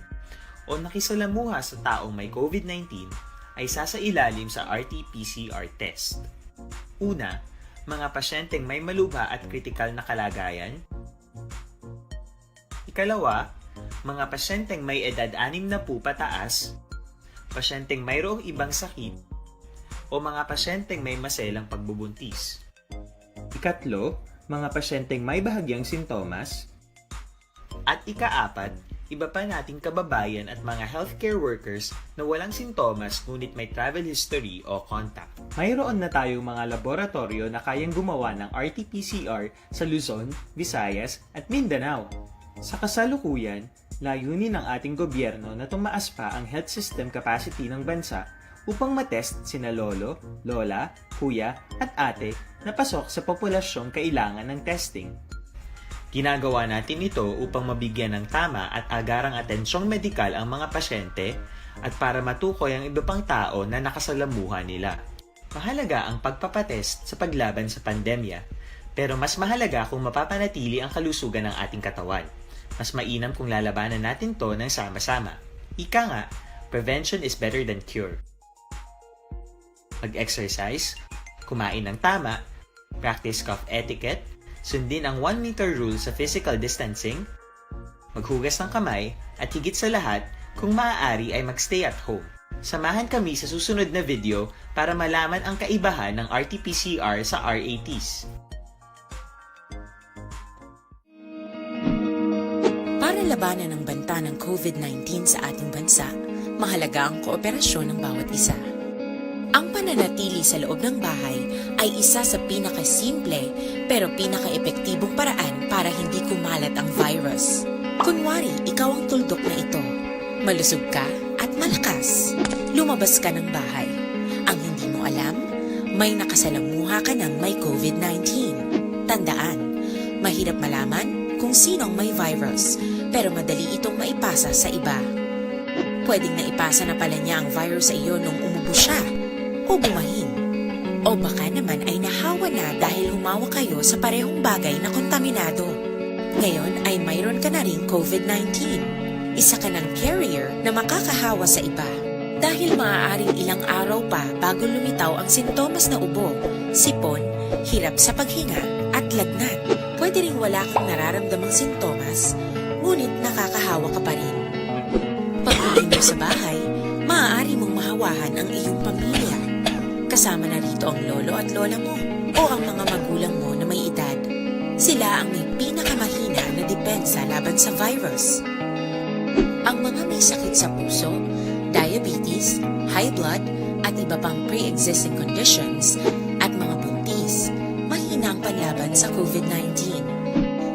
o nakisalamuha sa taong may COVID nineteen ay sasailalim sa R T P C R test. Una, mga pasyenteng may malubha at kritikal na kalagayan. Ikalawa, mga pasyenteng may edad anim na po pataas, pasyenteng mayroong ibang sakit, o mga pasyenteng may maselang pagbubuntis. Ikatlo, mga pasyenteng may bahagyang sintomas. At ikaapat, iba pa nating kababayan at mga healthcare workers na walang sintomas ngunit may travel history o contact. Mayroon na tayong mga laboratoryo na kayang gumawa ng R T P C R sa Luzon, Visayas, at Mindanao. Sa kasalukuyan, layunin ng ating gobyerno na tumaas pa ang health system capacity ng bansa upang matest sina lolo, lola, kuya, at ate na pasok sa populasyong kailangan ng testing. Ginagawa natin ito upang mabigyan ng tama at agarang atensyong medikal ang mga pasyente at para matukoy ang iba pang tao na nakasalamuha nila. Mahalaga ang pagpapatest sa paglaban sa pandemya, pero mas mahalaga kung mapapanatili ang kalusugan ng ating katawan. Mas mainam kung lalabanan natin to ng sama-sama. Ika nga, prevention is better than cure. Mag-exercise, kumain ng tama, practice cough etiquette, sundin ang one meter rule sa physical distancing, maghugas ng kamay, at higit sa lahat, kung maaari ay mag-stay at home. Samahan kami sa susunod na video para malaman ang kaibahan ng R T P C R sa R A Ts. Para labanan ang banta ng COVID nineteen sa ating bansa, mahalaga ang kooperasyon ng bawat isa. Ang pananatili sa loob ng bahay ay isa sa pinakasimple pero pinakaepektibong paraan para hindi kumalat ang virus. Kunwari, ikaw ang tuldok na ito. Malusog ka at malakas. Lumabas ka ng bahay. Ang hindi mo alam, may nakasalamuha ka ng may COVID nineteen. Tandaan, mahirap malaman kung sino ang may virus, pero madali itong maipasa sa iba. Pwedeng naipasa na pala niya ang virus sa iyo nung umubo siya o bumahin. O baka naman ay nahawa na dahil humawa kayo sa parehong bagay na kontaminado. Ngayon ay mayroon ka na ring COVID nineteen. Isa ka ng carrier na makakahawa sa iba. Dahil maaaring ilang araw pa bago lumitaw ang sintomas na ubo, sipon, hirap sa paghinga, at lagnat. Pwede ring wala kang nararamdamang sintomas, ngunit nakakahawa ka pa rin. Pag-uwi mo sa bahay, maaari mong mahawahan ang iyong pamilya. Kasama na rito ang lolo at lola mo o ang mga magulang mo na may edad. Sila ang may pinakamahina na depensa laban sa virus. Ang mga may sakit sa puso, diabetes, high blood, at iba pang pre-existing conditions, at mga buntis, mahina ang panlaban sa COVID nineteen.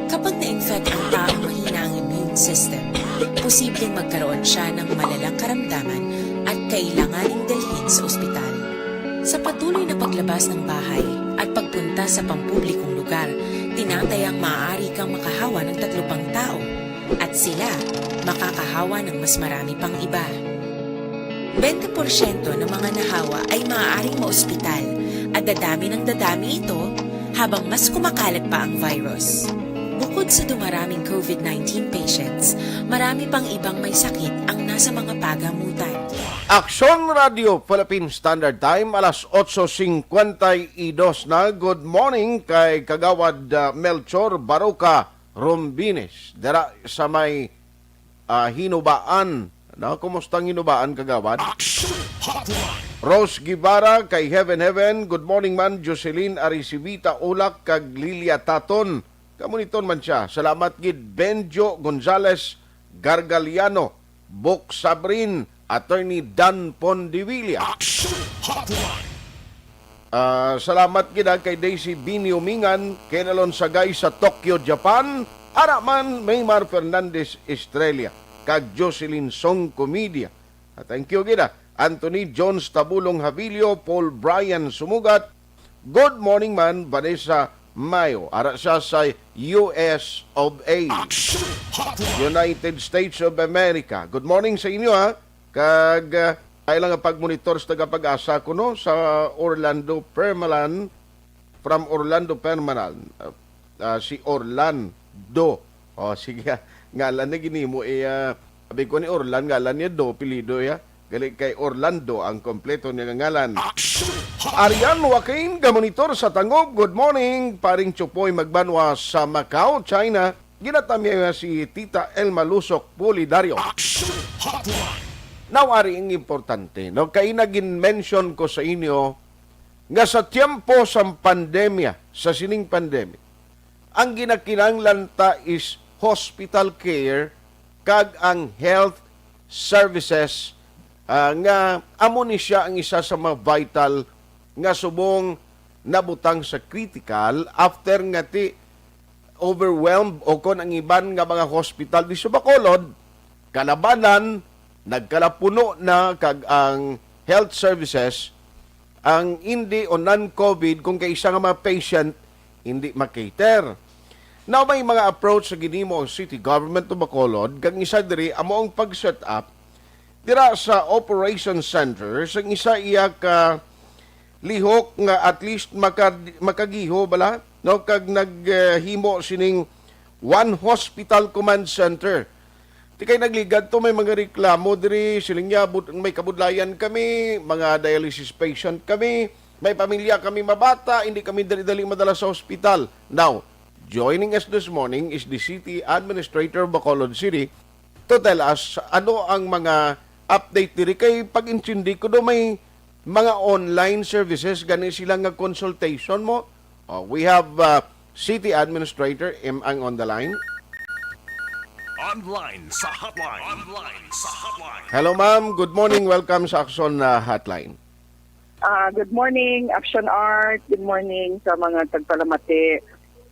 Kapag na-infect ang taong mahina ang immune system, posibleng magkaroon siya ng malalang karamdaman at kailanganing dalhin sa ospital. Sa patuloy na paglabas ng bahay at pagpunta sa pampublikong lugar, tinatayang maaari kang makahawa ng tatlo pang tao at sila makakahawa ng mas marami pang iba. Bente porsyento ng mga nahawa ay maaaring maospital at dadami ng dadami ito habang mas kumakalat pa ang virus. Bukod sa dumaraming COVID nineteen patients, marami pang ibang may sakit ang nasa mga pagamutan. Aksyon Radio Philippine Standard Time, alas otso singkwenta y dos na. Good morning kay Kagawad, ah, Melchor Baroca Rombines dira sa may, ah, Hinubaan. No? Kumusta ang Hinubaan, Kagawad? Action Hotline. Rose Guevara kay Heaven Heaven. Good morning man, Jocelyn Aricivita Ulak kag Lilia Taton. Kamonitor man siya. Salamat gid, Benjo Gonzales Gargaliano, Bok Sabrin, Attorney Dan Pondevilla. Action Hotline. Ah, salamat gid, ah, kay Daisy Bini Umingan, Ken Alonsagay sa Tokyo, Japan, ara man Maymar Fernandez Estrella, kag Jocelyn Song Comedia. Ah, thank you gid, ah. Anthony Jones Tabulong Havilio, Paul Brian Sumugat, Good morning man, Vanessa Mayo. Ara siya sa U S of A. Action Hotline. United States of America. Good morning sa inyo, ha. Kag, ah, ay lang ang pagmonitor sa taga-Pag-asa kuno sa Orlando Permalan. From Orlando Permalan. Ah, ah, si Orlando. Oh, sige, ah. Ngalan na ginimo, eh, ah, abi ko ni Orlan, ngalan niya Do, apelyido, ya. Gali kay Orlando ang kompleto niya nga ngalan. Action Hotline. Arian Joaquin, gamonitor sa Tangub. Good morning, paring Chupoy Magbanwa sa Macau, China. Ginatamya nga si Tita Elma Lusok Pulidario. Action Hotline. Now, ari ang importante, no? Kay nagin-mention ko sa inyo nga sa tiyempo sang pandemya, sa sining pandemic, ang ginakinahanglan ta is hospital care kag ang health services, ah, nga amo ni siya ang isa sa mga vital nga subong nabutang sa critical after nga ti overwhelmed o kon ang iban nga mga hospital di sa Bacolod, kalabanan, nagkalapuno na kag ang health services, ang indi o non-COVID, kung kay isa nga mga patient, hindi makater. Now, may mga approach sa ginimo ang City Government of Bacolod, kag isa diri amo ang pag-set up dira sa Operation Center sa isa iya ka lihok nga at least maka-, makagiho bala, no, kag naghimo sining one hospital command center. Ti kay nagligad to, may mga reklamo diri, siling niya, "Bud-, may kabudlayan kami, mga dialysis patient kami, may pamilya kami mabata, hindi kami dali-dali madala sa hospital." Now, joining us this morning is the city administrator of Bacolod City to tell us ano ang mga update diri kay pag-intindi ko do may mga online services gani sila nga consultation mo. Oh, we have uh, City Administrator M Ang on the line. Online sa hotline. Online sa hotline. Hello ma'am, good morning. Welcome sa Aksyon uh, Hotline. Ah, good morning, Action Art. Good morning sa mga tagpalamati.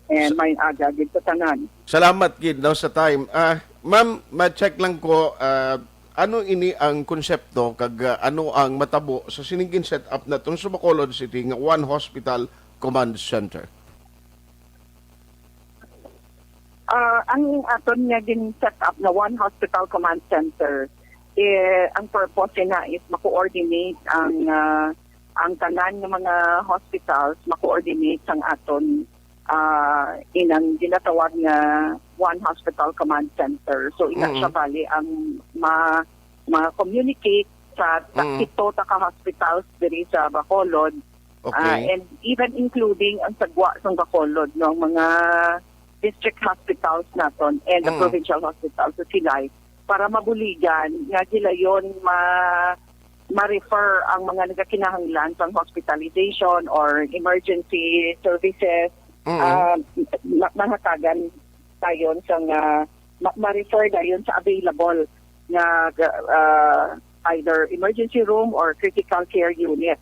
And may aga gid sa tanan. Salamat gid no sa time. Ah, ma'am, ma-check lang ko ah, ano ini ang konsepto kag ah, ano ang matabo sa sining gin-set up naton sa Bacolod City nga One Hospital Command Center? Ah, ang aton nga gin-set up na One Hospital Command Center, eh, ang purpose na is ma-coordinate ang ah, ang tanan nga mga hospitals, ma-coordinate sang aton ah, inang ginatawag nga One Hospital Command Center. So ina Mm. siya bali ang ma ma-communicate sa ta- Mm. pito ta ka hospitals diri sa Bacolod, ah, Okay. and even including ang sagwa sang Bacolod, no, ang mga district hospitals naton and the Mm. provincial hospitals sa Silay para mabuligan nga gilayon ma ma-refer ang mga nagakinahanglan sang hospitalization or emergency services. Mm. Ah, ma- mahatagan dayon sang ah, ma- ma-refer dayon sa available nga ah, either emergency room or critical care unit.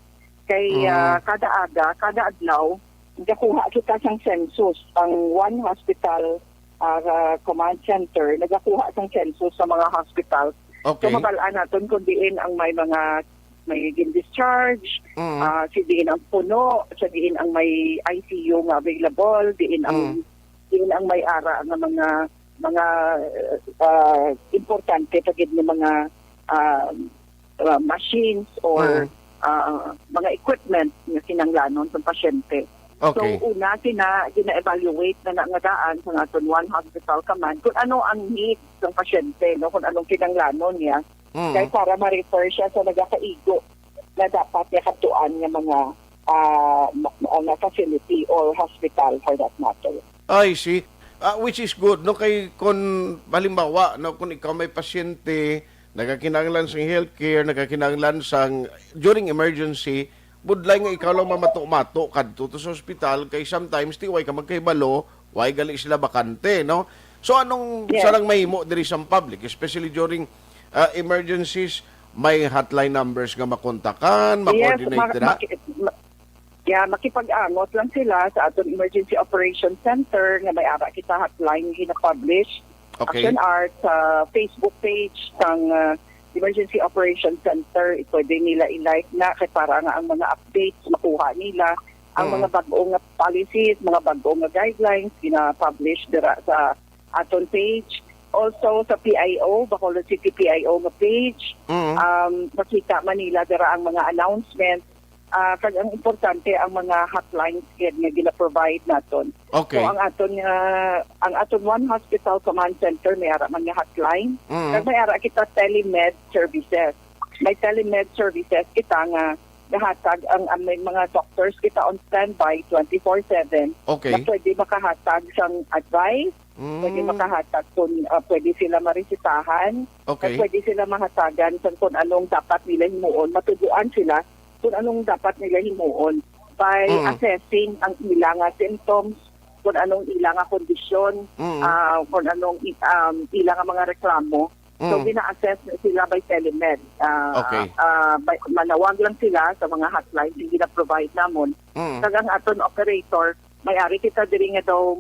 Kay Mm. ah, kada aga, kada adlaw, gakuha kita sang census, ang One Hospital ah, Command Center nagakuha sang census sa mga hospitals. So Okay. mabal-an naton kung diin ang may mga may gin-discharge, Mm. ah, si diin ang puno, sa diin ang may I C U nga available, diin ang Mm. diin ang may ara nga mga mga ah, importante pa gid nga mga ah, ah, machines or Mm. ah, mga equipment nga kinahanglanon sa pasyente. Okay. So una, gina gina-evaluate na na nga daan sa aton One Hospital Command kung ano ang needs ng pasyente, no, kung anong kinahanglanon niya. Mm. Kay para ma-refer siya sa nagakaigo na dapat niya katuan nga mga ah, ma- ma- nga facility or hospital for that matter. I see. Ah, which is good, no? Kay kung, halimbawa, no, kung ikaw may pasyente, nagakinahanglan sang healthcare, nagakinahanglan sang, during emergency, budlay nga ikaw lang mamato-mato kadto to sa ospital, kay sometimes, ti, way ka magkahibalo, way gali sila bakante, no? So, anong Yes. sarang mahimo diri sa public, especially during ah, emergencies, may hotline numbers nga makontakan, Yes, ma-coordinate ma- dira? maki- ma- yeah, makipag-angot lang sila sa aton Emergency Operations Center nga may ara kita hotline gina-publish. Okay. Action Art sa Facebook page sang ah, Emergency Operations Center. Pwede nila i-like na kay para nga ang mga updates makuha nila. Ang Mm. mga bag-o nga policies, mga bag-o nga guidelines gina-publish dira sa aton page. Also sa P I O, Bacolod City P I O nga page. Mm. Um, makita man nila dira ang mga announcement. Ah, kag ang importante ang mga hotlines gid nga gina-provide naton. Okay. So ang aton nga ang aton One Hospital Command Center may ara man nga hotline. Mm. Kag may ara kita telemed services. May telemed services kita nga gahatag ang, ang may mga doctors kita on standby twenty-four seven Okay. na pwede makahatag sang advice, Mm. pwede makahatag kung ah, pwede sila maresetahan, Okay. pwede sila mahatagan sa kung anong dapat nila himuon, matuguan sila kung anong dapat nila himuon by Mm. assessing ang ila nga symptoms, kung anong ila nga kondisyon, Mm. ah, kung anong i- um, ila nga mga reklamo. So, Mm. gina-assess na sila by telemed. Ah, Okay. ah, by, manawag lang sila sa mga hotline nga gina-provide namon. Mm. Kag ang aton operator, may ari kita diri nga daw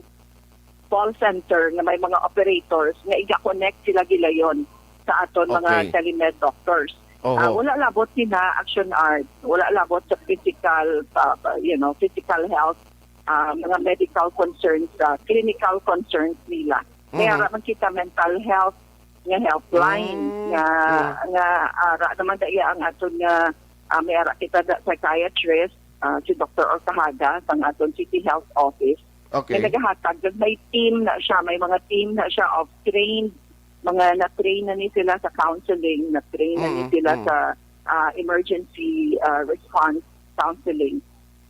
call center nga may mga operators nga iga-connect sila gilayon sa aton mga Okay. telemed doctors. Oho. Ah, wala labot sina Action Art, wala labot sa physical, ah, you know, physical health, ah, mga medical concerns, ah, clinical concerns nila. May Mhm. ara man kita mental health nga helpline Mm, nga mm. nga ara naman da iya ang aton nga ah, may ara kita da psychiatrist, ah, si Doctor Orcahaga sang aton City Health Office. Okay. Nga nagahatag, kag may team na siya, may mga team na siya of trained, mga na-train na ni sila sa counseling, na-train na ni Mm, sila mm. sa ah, emergency ah, response counseling.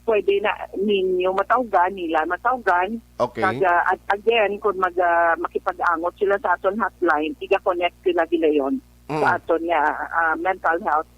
Pwede na ninyo matawgan, nila matawgan. Okay. Kag ah, at again, kung mag, ah, makipag-angot sila sa aton hotline, iga-connect sila gilayon Mm. sa aton nga, ah, mental health,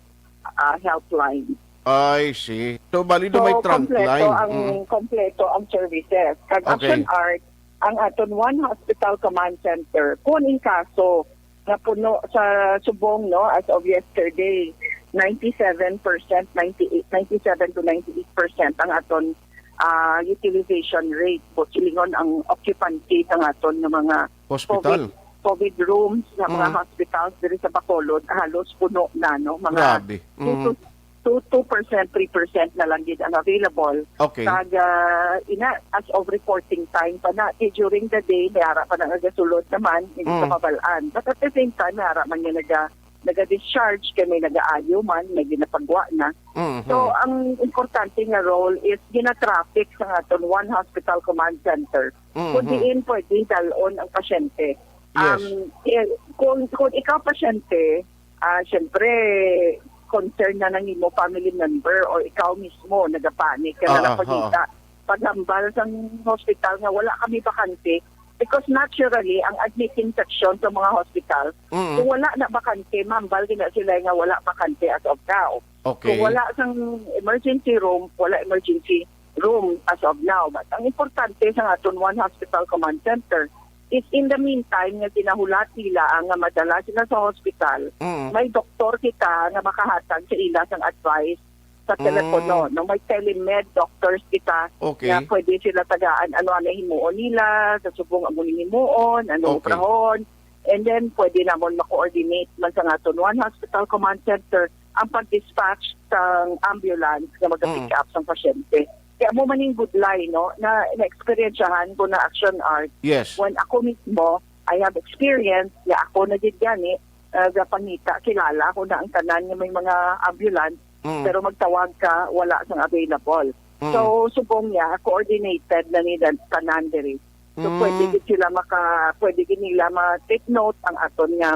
ah, helpline. I see. So, bali do may So, trunk kompleto line. ang, Mm. kompleto ang services. Kag Okay. Action Art, ang aton One Hospital Command Center, kung in kaso nga puno sa subong, no, as of yesterday, ninety-seven percent, ninety-eight, ninety-seven to ninety-eight percent ang aton, ah, utilization rate, o silingon ang occupancy sa aton nga mga Hospital. COVID, COVID rooms sa mga Mm. hospitals diri sa Bacolod, halos puno na, no? Mga Grabe. two to, Mm. two, two percent, three percent na lang gid ang available. Okay. Kag, ah, ina, as of reporting time pa na, eh, during the day, may ara pa nagasulod naman, hindi Mm. ka mabal-an. But at the same time, may ara man nga naga-, naga-discharge, kay may nagaayo man, may ginapagwa na. Mhm. So, ang importante nga role is gina-traffic sa aton One Hospital Command Center. Mhm. Kung diin pwede dalon ang pasyente. Yes. Um, eh, kung, kung ikaw pasyente, ah, syempre, concern na nang imo family member or ikaw mismo, nagapanic ka na Ah, lang ah, pagkita, ah. paghambal sang hospital nga wala kami bakante. Because naturally, ang admitting section sa mga hospital, Mm. kung wala na bakante, mahambal gina sila nga wala bakante as of now. Okay. Kung wala sang emergency room, wala emergency room as of now. But ang importante sa aton One Hospital Command Center is in the meantime nga ginahulat nila ang nga madala sila sa hospital, Mm. may doktor kita nga makahatag sa ila sang advice sa Mm. telepono, no? May telemed doctors kita Okay. nga pwede sila tagaan ano ang himuon nila, sa subong amo ning himuon, ano Okay. obrahon. And then, pwede namon ma-coordinate man sa aton One Hospital Command Center ang pag-dispatch sang ambulance nga mag-pick Mm. up sang pasyente. Kaya mo man yung good line, no? Na, na-experiensyahan ko na Action Art. Yes. When ako mismo, I have experience, ya ako na gid gani, ah, gapangita, kilala ko na ang tanan nga may mga ambulance, Mm. pero magtawag ka, wala sang available. Mm. So, subong niya, coordinated na ni dan-, tanan diri. So, Mm. pwede gid sila maka-, pwede gid nila ma-take note ang aton nga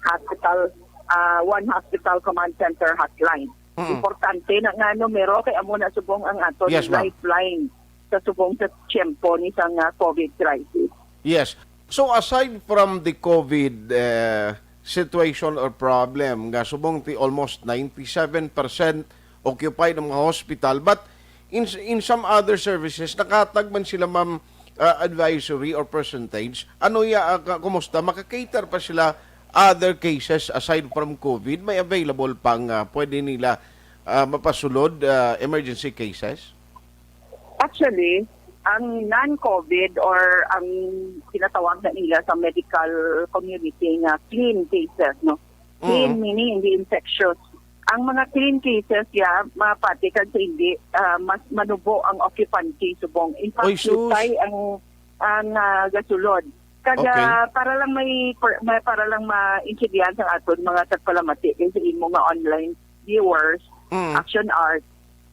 hospital, ah, One Hospital Command Center hotline. Mm. Importante na nga numero kay amo na subong ang aton Yes, ma'am. lifeline sa subong sa tiyempo ni sang, ah, COVID crisis. Yes. So, aside from the COVID, eh, situation or problem, nga subong ti almost ninety-seven percent occupied ang mga hospital, but in, in some other services, nakatag man sila, ma'am, ah, advisory or percentage? Ano ya, ah, ka-, kumusta? Makakater pa sila other cases aside from COVID? May available pang, ah, pwede nila, ah, mapasulod, ah, emergency cases? Actually, ang non-COVID or ang tinatawag na nila sa medical community nga clean cases, no? Clean Mm. meaning hindi infectious. Ang mga clean cases, ya, mapati kag sa hindi, ah, mas manubo ang occupancy subong. In fact, Oy, sus. high ang, ang, ah, gasulod. Kag, Okay. ah, para lang may, per-, may, para lang maintindihan sa aton mga tagpalamati, eh, sa imo nga online viewers, Mm. Action Art.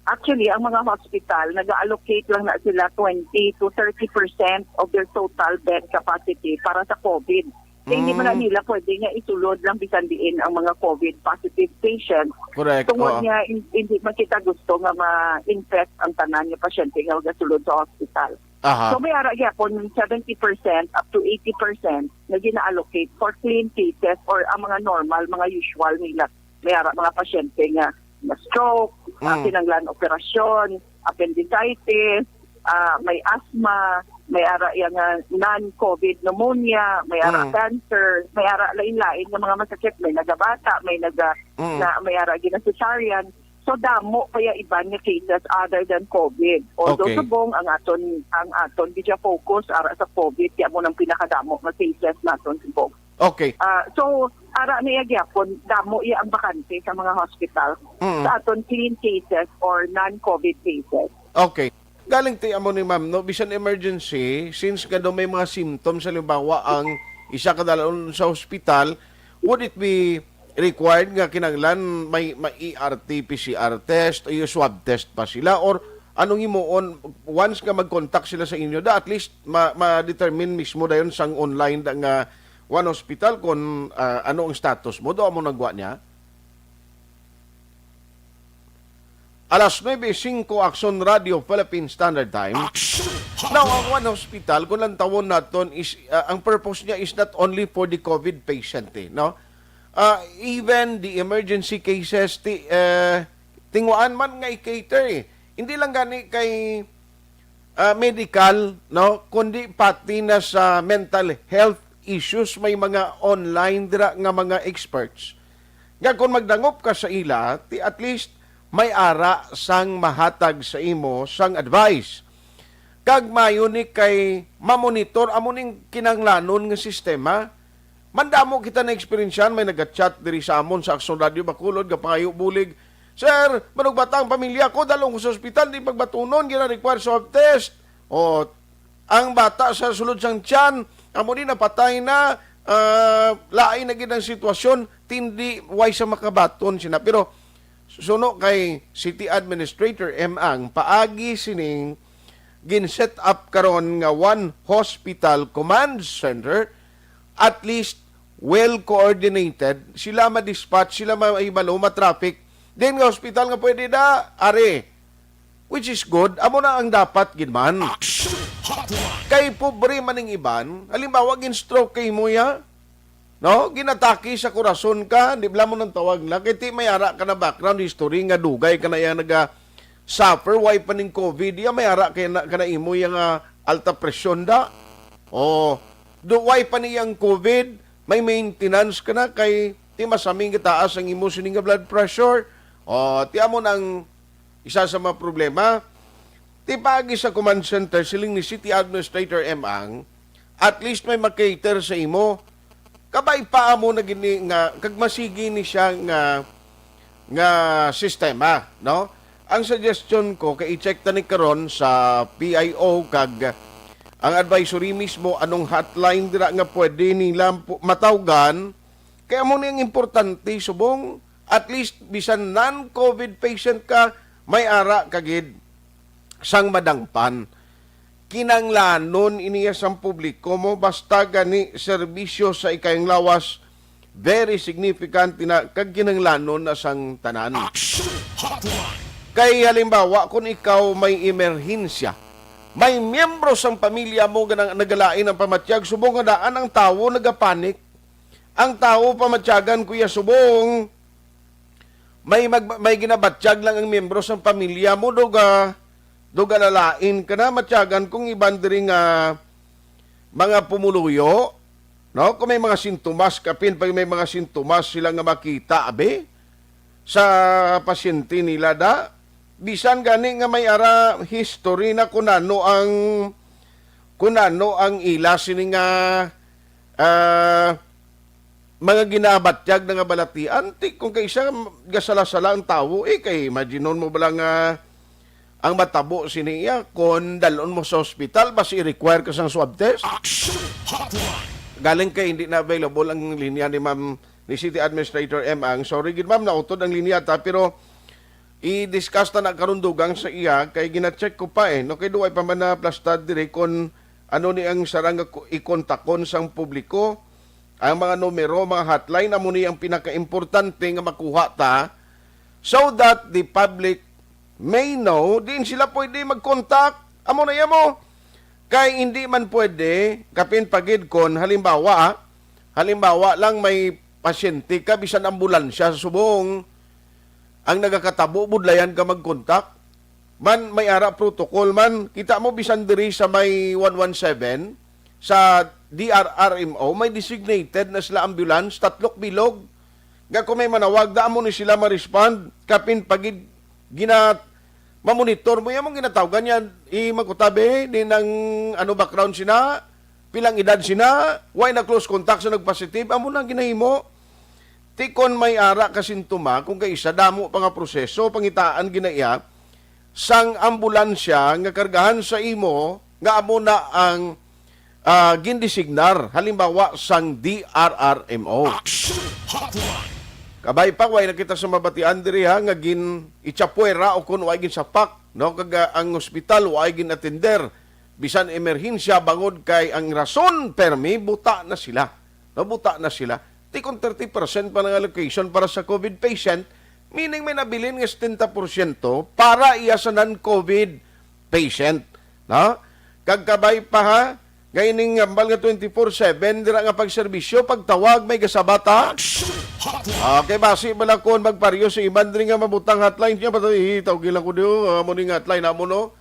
Actually, ang mga hospital, nag-allocate lang na sila twenty to thirty percent of their total bed capacity para sa COVID. Kaya hindi man na Mm. nila pwede nga isulod lang bisan diin ang mga COVID positive patient. Correct, Tungod oo. nga, hin-, hindi man kita gusto nga ma-infect ang tanan nga pasyente nga magasulod sa hospital. Aha. So, may ara gyapon seventy percent up to eighty percent na gina-allocate for clean cases or ang mga normal, mga usual nila. May ara mga pasyente nga na-stroke, ah, Mm. kinanglan operasyon, appendicitis, ah, may asthma, may ara yang, ah, non-COVID pneumonia, may ara Mm. cancer, may ara lain-lain nga mga masakit, may nagabata, may naga-, Mm. na, may ara gina-cesarean. So, damo pa ya iban nga cases other than COVID. Although Okay. subong ang aton, ang aton gid siya focus ara sa COVID, kaya mo nang pinakadamo nga cases naton subong. Okay. Ah, so, ara niya gyapon, damo iya ang bakante sa mga hospital Mm. sa aton clean cases or non-COVID cases. Okay. Galing ti amo ni ma'am, no, bisan emergency, since nga daw may mga symptoms, halimbawa, ang isa ka dalon sa hospital, would it be required nga kinahanglan may, may E R T P C R test o yung swab test pa sila? Or anong himuon, once nga mag-contact sila sa inyo, da at least ma-, ma-determine mismo dayon sang online da nga One Hospital kung, ah, ano ang status mo? Do amo nagwa niya? Alas nuebe singko, Aksyon Radio, Philippine Standard Time. Aksyon! Now, ang One Hospital, kung lantawon naton, is, ah, ang purpose niya is not only for the COVID patient, eh, no? Ah, even the emergency cases, ti, eh, tinguhaan man nga i-cater, eh. Hindi lang gani kay, ah, medical, no, kundi pati na sa mental health issues, may mga online dira nga mga experts. Nga kung magdangop ka sa ila, ti at least may ara sang mahatag sa imo sang advice. Kag maayo ni kay mamonitor amo ning kinahanglanon nga sistema. Mandamo kita na eksperyensyan, may nagachat diri sa amon sa Aksyon Radio Bacolod nga pangayo bulig, "Sir, manugbata ang pamilya ko, dalong ko sa ospital, di pagbatunon, gina-require swab test." O, ang bata sa sulod sang tiyan, amo ni napatay na, ah, lain na gid ang sitwasyon, tindi, way sa makabaton sina. Pero suno kay City Administrator M Ang, paagi sining gin-set up karon nga one hospital command center, at least well coordinated, sila ma-dispatch, sila mahibalo, ma-traffic. Then nga hospital nga pwede na, ari. Which is good, amo na ang dapat gid man. Action Hotline. Kay pobre man ning iban, halimbawa gin-stroke kay mo ya, no? Ginatake sa korason ka, di bala mo nang tawag na, kay ti may ara ka na background history nga dugay ka na iya naga-suffer, way pa ning covid, iya may ara kay na, ka na imo iya nga alta presyon da. O, do, way pa niyang covid, may maintenance ka na kay ti masaming gitaas ang imo sini nga blood pressure. O, ti amo nang isa sa mga problema. Ti paagi sa command center, siling ni City Administrator M Ang, at least may mag-cater sa imo. Kabay pa amo na gini nga, kag masigi ni siya nga, nga sistema, no? Ang suggestion ko, kay i-check ta ni karon sa P I O kag ang advisory mismo, anong hotline dira nga pwede nila pu-, matawgan, kay amo ni ang importante, subong, at least, bisan non-covid patient ka, may ara ka gid sang madangpan. Kinanglanon iniya sang publiko mo, basta gani serbisyo sa ikayang lawas, very significant na kag kinanglanon na sang tanan. Action Hotline. Kay halimbawa, kung ikaw may emerhensya, may miyembro sang pamilya mo nga nag-, nagalain ang pamatyag, subong nga daan ang tawo nagapanik. Ang tawo, pamatyagan, Kuya Subong, may mag-, may ginabatyag lang ang miyembro sang pamilya mo, duga, duga lalain ka na, matyagan kung iban diri nga mga pumuluyo, no? Kung may mga sintomas, kapin pag may mga sintomas sila nga makita, abi, sa pasyente nila da, bisan gani nga may ara history na kung ano ang, kung ano ang ila sini nga, ah, mga ginabatyag na nga balatian, ti, kung kay isa, gasala-sala ang tawo, eh, kay imaginon mo bala nga ang matabo sini iya, kung dalon mo sa ospital, basi i-require ka sang swab test? Action Hotline. Galing kay hindi na available ang linya ni Ma'am, ni City Administrator M Ang. Sorry gid, ma'am, nautod ang linya ta, pero i-discuss ta na karon dugang sa iya, kay gina-check ko pa, eh. No, kay duway pa man na plastad diri kung ano ni ang sarang nga ku-, ikontakon sang publiko. Ang mga numero, mga hotline, amo ni ang pinakaimportante nga makuha ta, so that the public may know, diin sila pwede mag-contact. Amo na iya mo. Kay hindi man pwede, kapin pagid kon, halimbawa, ah, halimbawa lang, may pasyente ka, bisan ambulansya sa subong, ang nagakatabo, budlayan ka mag-contact. Man, may ara protocol man. Kita mo, bisan diri sa may one one seven, sa D R R M O, may designated na sila ambulance, tatlok bilog. Nga kung may manawag, daan mo ni sila ma-respond. Kapin pagid gina-, mamonitor mo, yan mong ginatawgan yan. I magkutabi, din ang ano background sina, pilang edad sina, why na close contact sa nagpositive, amo na ginahimo. Ti kon may ara ka sintoma, kung kay isa damo pa nga proseso, pangitaan ginaiya, sang ambulansya nga kargahan sa imo, nga amo na ang, ah, gindesignar, halimbawa, sang D R R M O. Action Hotline. Kabay pa, way na kita sa mabatian diri, ha, nga gin-, itsapuera o kun way ginsapak, no? Kag, ah, ang ospital, way gin-atender. Bisan emerhensya, bangod kay ang rason, permi, buta na sila. No, buta na sila. Ti kung thirty percent pa nga allocation para sa covid patient, meaning may nabilin nga setenta porsyento para iya sa non-covid patient. No? Kag kabay pa ha, Nga ining hambal nga twenty-four seven dira nga pagserbisyo, pagtawag may gasabat, ha? Action Hotline. Okay, basi bala kon magpareho si Iman diri nga mabutang hotline niya, pati tawgi lang ko diyo, amo ni nga hotline amo, no?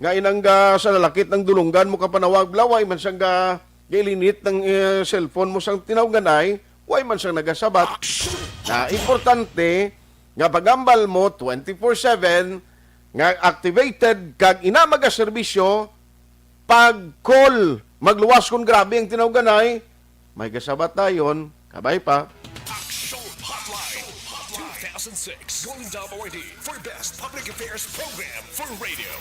Nga inang ga sa lalakit ng dulunggan mo kapanawag, bala, way man sang ga, gailinit ng, eh, cellphone mo sang tinawgan ay, way man sang nagasabat. Action. Na importante nga pagambal mo twenty-four seven, nga activated kag ina magaserbisyo, pag call, magluwas kon grabe ang tinawganay, may gasabat dayon, kabay pa. Action Hotline two thousand six Golden Dub Awardee for Best Public Affairs Program for Radio.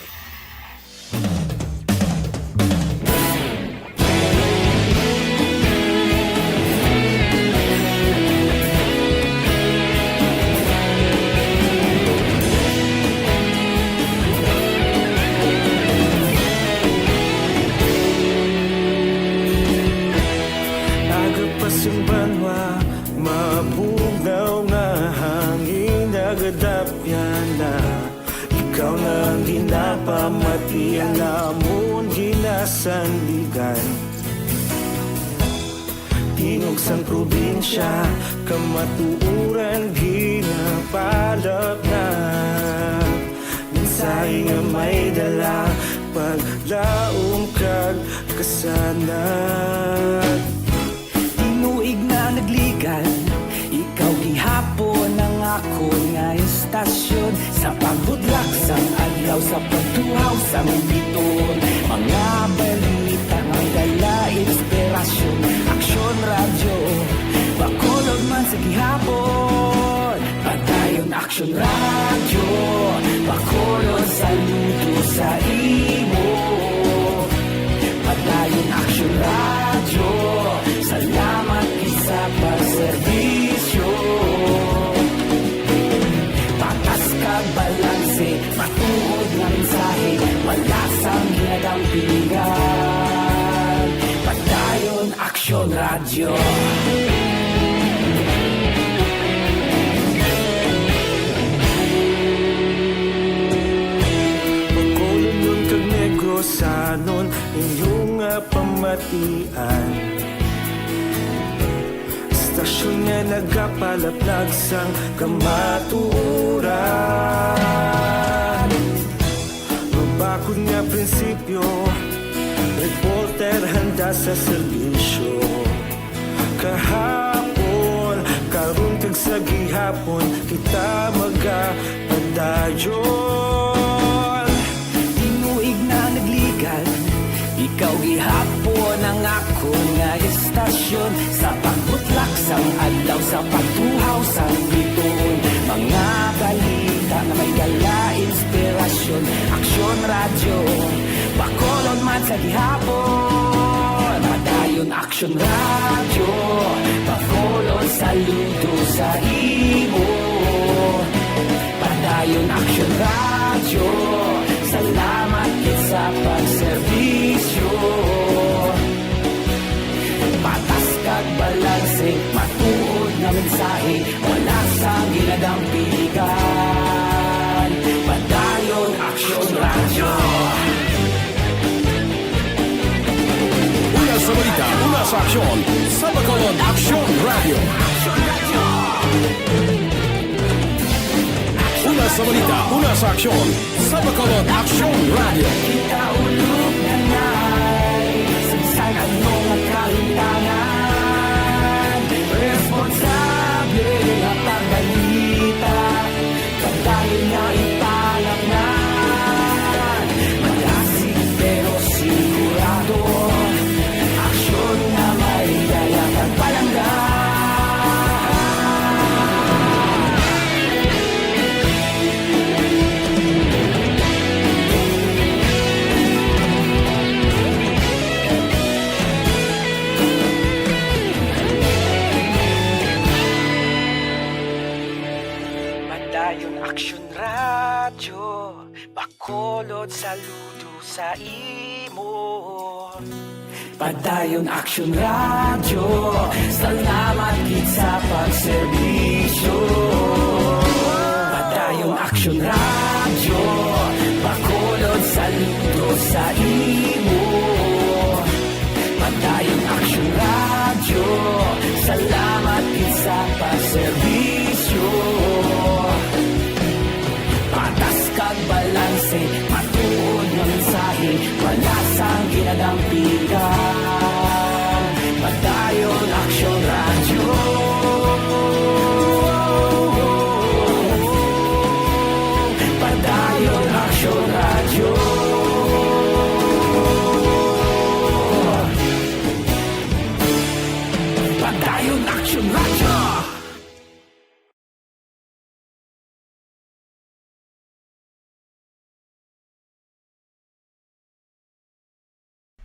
Agapas ang banwa, mabugnaw nga hangin, nagadapyan na. Ikaw na ang ginapamati, ang amon ginasandigan. Tingog sang probinsya, kamatuoran ginapalapnap. Mensahe nga may dala, paglaom kag kasanag. Tinuig na nagligan, ikaw gihapon ang akon nga istasyon. Sa pagbutlak sang adlaw, sa pagtuhaw sang bituon, mga balita nga may dala inspirasyon. Aksyon Radyo, Bacolod man sa gihapon. Padayon Aksyon Radyo, Bacolod, saludo sa imo. Padayon Aksyon Radyo, salamat gid sa pagserbisyo. Patas kag balanse, matuod nga mensahe, wala sang ginadampingan. Padayon Aksyon Radyo. Bacolodnon kag Negrosanon, inyo nga pamatian. Istasyon nga nagapalaplag sang kamatuoran. Mabakod nga prinsipyo, reporter handa sa serbisyo. Kahapon, karon kag sa gihapon, kita magapadayon. Tinuig na nagligan, ikaw gihapon ang akon nga istasyon. Sa pagbutlak sang adlaw, sa pagtuhaw sang bituon, mga balita nga may dala inspirasyon. Aksyon Radyo, Bacolod man sa gihapon. Padayon Aksyon Radyo, Bacolod, saludo sa imo. Padayon Aksyon Radyo, salamat gid sa pagserbisyo. Patas kag balanse, matuod nga mensahe, wala sang ginadampigan. Padayon Aksyon Radyo. Una sa balita, una sa aksyon, sa Bacolod Aksyon Radyo. Una sa balita, una sa aksyon, sa Bacolod Aksyon Radyo. Kita ulog na nay, sa bisan ano nga kalimtangan, responsable nga pagbalita, padayon nga ipalapnan. Malasig pero sigurado, aksyon nga may dala kag palangga. Padayon Aksyon Radyo, Bacolod, saludo sa imo. Padayon Aksyon Radyo, salamat gid sa pagserbisyo. Padayon Aksyon Radyo, Bacolod, saludo sa imo. Serbisyo, patas kag balanse, matuod nga mensahe, wala sang ginadampigan. Padayon Aksyon Radyo. Padayon Aksyon Radyo. Padayon Aksyon Radyo.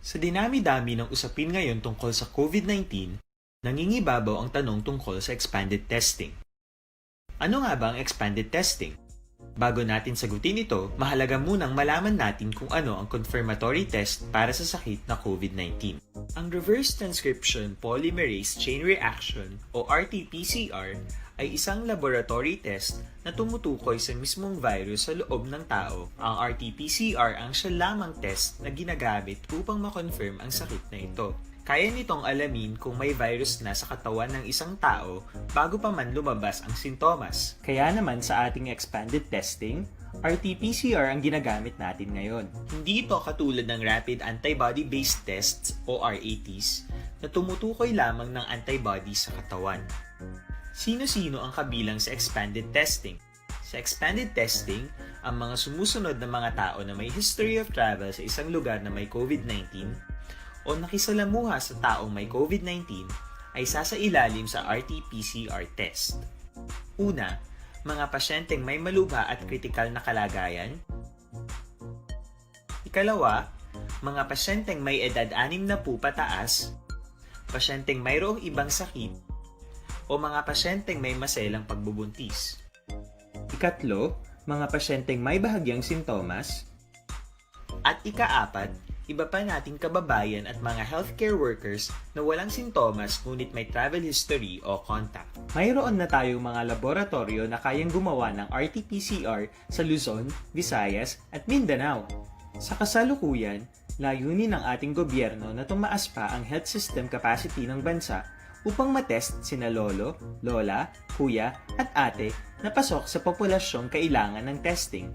Sa dinami-dami ng usapin ngayon tungkol sa COVID nineteen, nangingibabaw ang tanong tungkol sa expanded testing. Ano nga ba ang expanded testing? Bago natin sagutin ito, mahalaga munang malaman natin kung ano ang confirmatory test para sa sakit na COVID nineteen. Ang reverse transcription polymerase chain reaction o R T P C R ay isang laboratory test na tumutukoy sa mismong virus sa loob ng tao. Ang R T P C R ang siya lamang test na ginagamit upang ma-confirm ang sakit na ito. Kaya nitong alamin kung may virus na sa katawan ng isang tao bago pa man lumabas ang sintomas. Kaya naman sa ating expanded testing, R T P C R ang ginagamit natin ngayon. Hindi ito katulad ng rapid antibody-based tests o R A Ts na tumutukoy lamang ng antibody sa katawan. Sino-sino ang kabilang sa expanded testing? Sa expanded testing, ang mga sumusunod na mga tao na may history of travel sa isang lugar na may COVID nineteen o nakisalamuha sa taong may COVID nineteen ay sasailalim sa R T P C R test. Una, mga pasyenteng may malubha at kritikal na kalagayan. Ikalawa, mga pasyenteng may edad anim na po pataas, pasyenteng mayroong ibang sakit, o mga pasyenteng may maselang pagbubuntis. Ikatlo, mga pasyenteng may bahagyang sintomas. At ikaapat, iba pa nating kababayan at mga healthcare workers na walang sintomas ngunit may travel history o contact. Mayroon na tayong mga laboratoryo na kayang gumawa ng R T P C R sa Luzon, Visayas, at Mindanao. Sa kasalukuyan, layunin ng ating gobyerno na tumaas pa ang health system capacity ng bansa upang matest sina lolo, lola, kuya, at ate na pasok sa populasyong kailangan ng testing.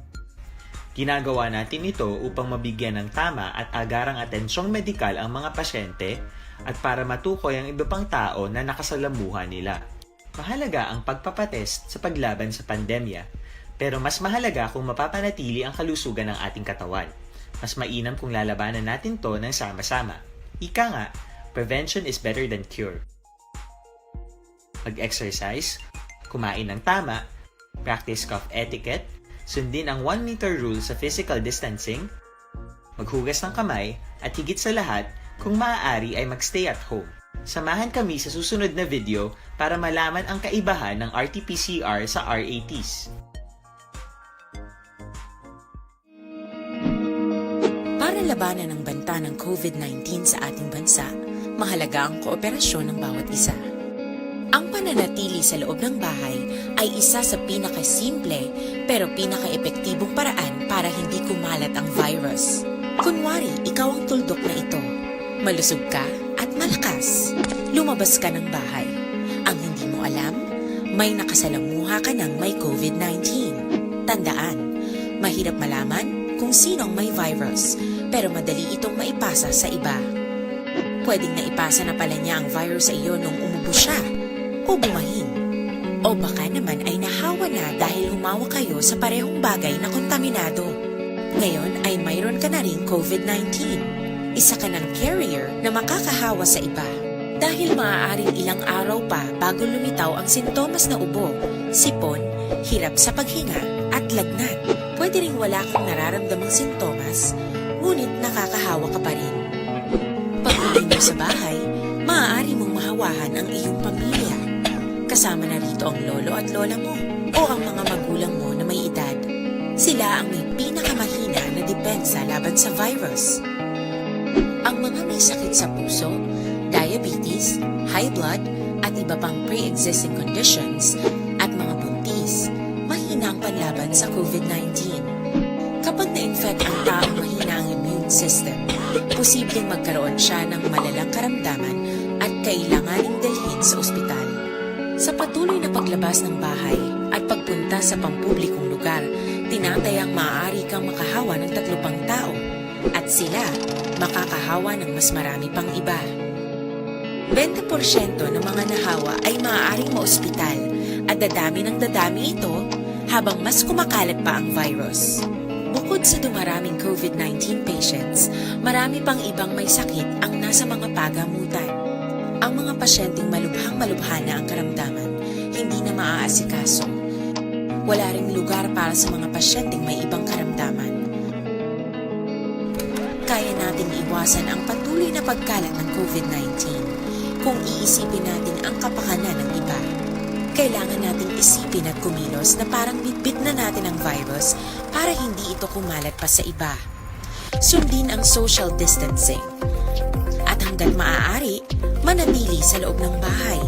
Ginagawa natin ito upang mabigyan ng tama at agarang atensyong medikal ang mga pasyente at para matukoy ang iba pang tao na nakasalamuha nila. Mahalaga ang pagpapatest sa paglaban sa pandemya, pero mas mahalaga kung mapapanatili ang kalusugan ng ating katawan. Mas mainam kung lalabanan natin 'to ng sama-sama. Ika nga, prevention is better than cure. Mag-exercise, kumain ng tama, practice cough etiquette, sundin ang one meter rule sa physical distancing, maghugas ng kamay, at higit sa lahat, kung maaari ay mag-stay at home. Samahan kami sa susunod na video para malaman ang kaibahan ng R T P C R sa R A Ts. Para labanan ang banta ng COVID nineteen sa ating bansa, mahalaga ang kooperasyon ng bawat isa. Ang pananatili sa loob ng bahay ay isa sa pinakasimple pero pinakaepektibong paraan para hindi kumalat ang virus. Kunwari, ikaw ang tuldok na ito. Malusog ka at malakas. Lumabas ka ng bahay. Ang hindi mo alam, may nakasalamuha ka ng may COVID nineteen. Tandaan, mahirap malaman kung sino ang may virus, pero madali itong maipasa sa iba. Pwedeng naipasa na pala niya ang virus sa iyo nung umubo siya o bumahin. O baka naman ay nahawa na dahil humawak kayo sa parehong bagay na kontaminado. Ngayon ay mayroon ka na ring COVID nineteen. Isa ka ng carrier na makakahawa sa iba. Dahil maaaring ilang araw pa bago lumitaw ang sintomas na ubo, sipon, hirap sa paghinga, at lagnat. Pwede ring wala kang nararamdamang sintomas, ngunit nakakahawa ka pa rin. Pag-uwi mo sa bahay, maaari mong mahawahan ang iyong pamilya. Kasama na rito ang lolo at lola mo o ang mga magulang mo na may edad. Sila ang may pinakamahina na depensa laban sa virus. Ang mga may sakit sa puso, diabetes, high blood, at iba pang pre-existing conditions, at mga buntis, mahina ang panlaban sa COVID nineteen. Kapag na-infect ang taong mahina ang immune system, posibleng magkaroon siya ng malalang karamdaman at kailanganing dalhin sa ospital. Sa patuloy na paglabas ng bahay at pagpunta sa pampublikong lugar, tinatayang maaari kang makahawa ng tatlo pang tao at sila makakahawa ng mas marami pang iba. Bente porsyento ng mga nahawa ay maaaring maospital at dadami ng dadami ito habang mas kumakalat pa ang virus. Bukod sa dumaraming COVID nineteen patients, marami pang ibang may sakit ang nasa mga pagamutan. Ang mga pasyenteng malubhang-malubha na ang karamdaman, hindi na maaasikaso. Wala ring lugar para sa mga pasyenteng may ibang karamdaman. Kaya nating iwasan ang patuloy na pagkalat ng COVID nineteen kung iisipin natin ang kapakanan ng iba. Kailangan nating isipin at kumilos na parang bitbit na natin ang virus para hindi ito kumalat pa sa iba. Sundin ang social distancing. At hanggat maaari, manatili sa loob ng bahay.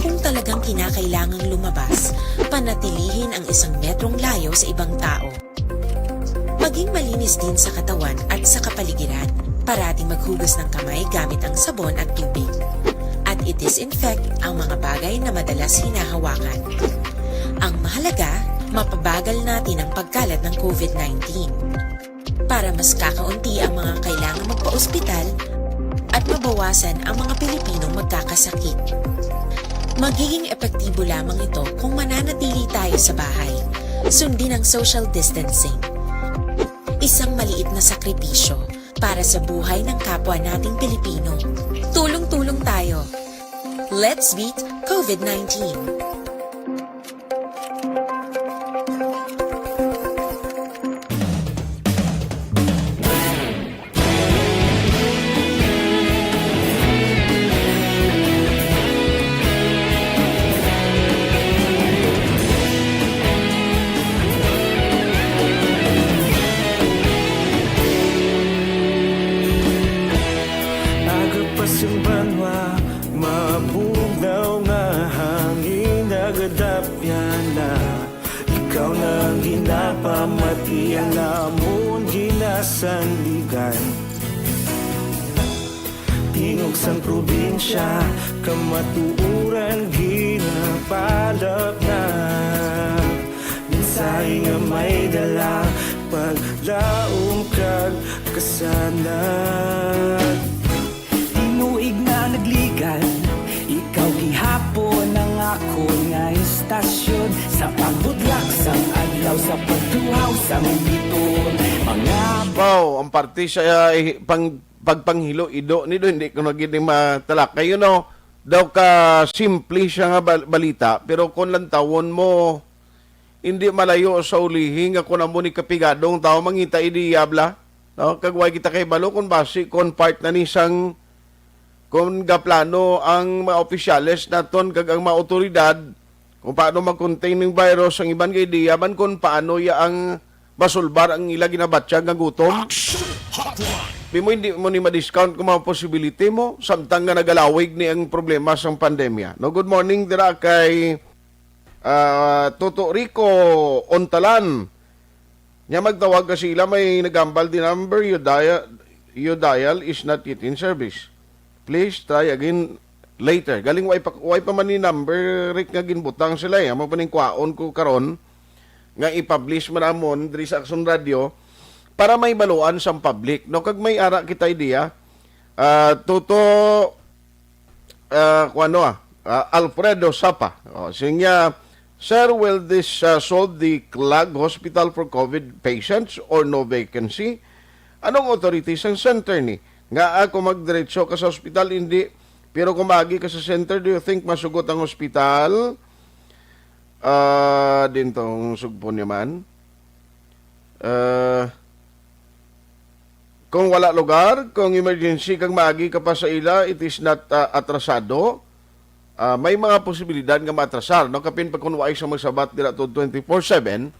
Kung talagang kinakailangang lumabas, panatilihin ang isang metrong layo sa ibang tao. Maging malinis din sa katawan at sa kapaligiran. Parating maghugas ng kamay gamit ang sabon at tubig. At i-disinfect ang mga bagay na madalas hinahawakan. Ang mahalaga, mapabagal natin ang pagkalat ng COVID nineteen para mas kakaunti ang mga kailangang magpaospital at mabawasan ang mga Pilipinong magkakasakit. Magiging epektibo lamang ito kung mananatili tayo sa bahay. Sundin ang social distancing. Isang maliit na sakripisyo para sa buhay ng kapwa nating Pilipino. Tulong-tulong tayo. Let's beat COVID nineteen. Aga pa sing banwa, mabugnaw nga hangin nagadapyan na. Ikaw na ang ginapamati, ang amon ginasandigan. Tingog sang probinsya, kamatuoran ginapalapnag. Mensahe nga may dala, paglaom kag kasanag. Tinuig na nagligan, ikaw gihapon ang akon nga istasyon. Sa pagbutlak sang adlaw, sa pagtuhaw sang biton, mga Wow, ang parte sa, eh, pang-, pagpanghilo, Ido, ni Do, hindi ko na gid ni matalakay, you know. Daw ka simple siya nga bal-, balita, pero kung lantawon mo, hindi malayo sa ulihi nga kung amo ni kapigadong tao mangita ideya bala, no? Kag way kita kahibalo kung basi kung part na ni sang, kung gaplano ang mga opisyales naton kag ang mga awtoridad kung paano mag-contain ning virus, ang iban kay ideya man kung paano ya ang masulbar ang ila ginabatyag nga gutom. Action Hotline. Di mo, hindi mo ni ma-discount kung mga possibility mo, samtang nga nagalawig ni ang problema sang pandemya. No, good morning dira kay, ah, Toto Rico Ontalan. Nya magtawag ka sila, may nagambal, "The number you dial, you dial is not yet in service. Please try again later." Galing way pa, way pa man ni number, Rick, nga ginbutang sila, eh. Amo pa ning kwaon ko karon nga i-publish man amon diri sa Aksyon Radio para may baluan sang public, no? Kag may ara kita idea, ah, Toto, ah, kuwano, ah, ah, Alfredo Sapa. Oh, siya, "Sir, will this, ah, solve the clog hospital for COVID patients or no vacancy? Anong authority sang center ni? Nga ako magdiretso ka sa hospital, hindi. Pero kung maagi ka sa center, do you think masugot ang hospital?" Ah, din tong sugpon niya man. Ah, kung wala lugar, kung emergency kag maagi ka pa sa ila, it is not, ah, atrasado. Ah, may mga posibilidad nga maatrasar, no? Kapin pa kung waay sa magsabat dira to twenty-four seven.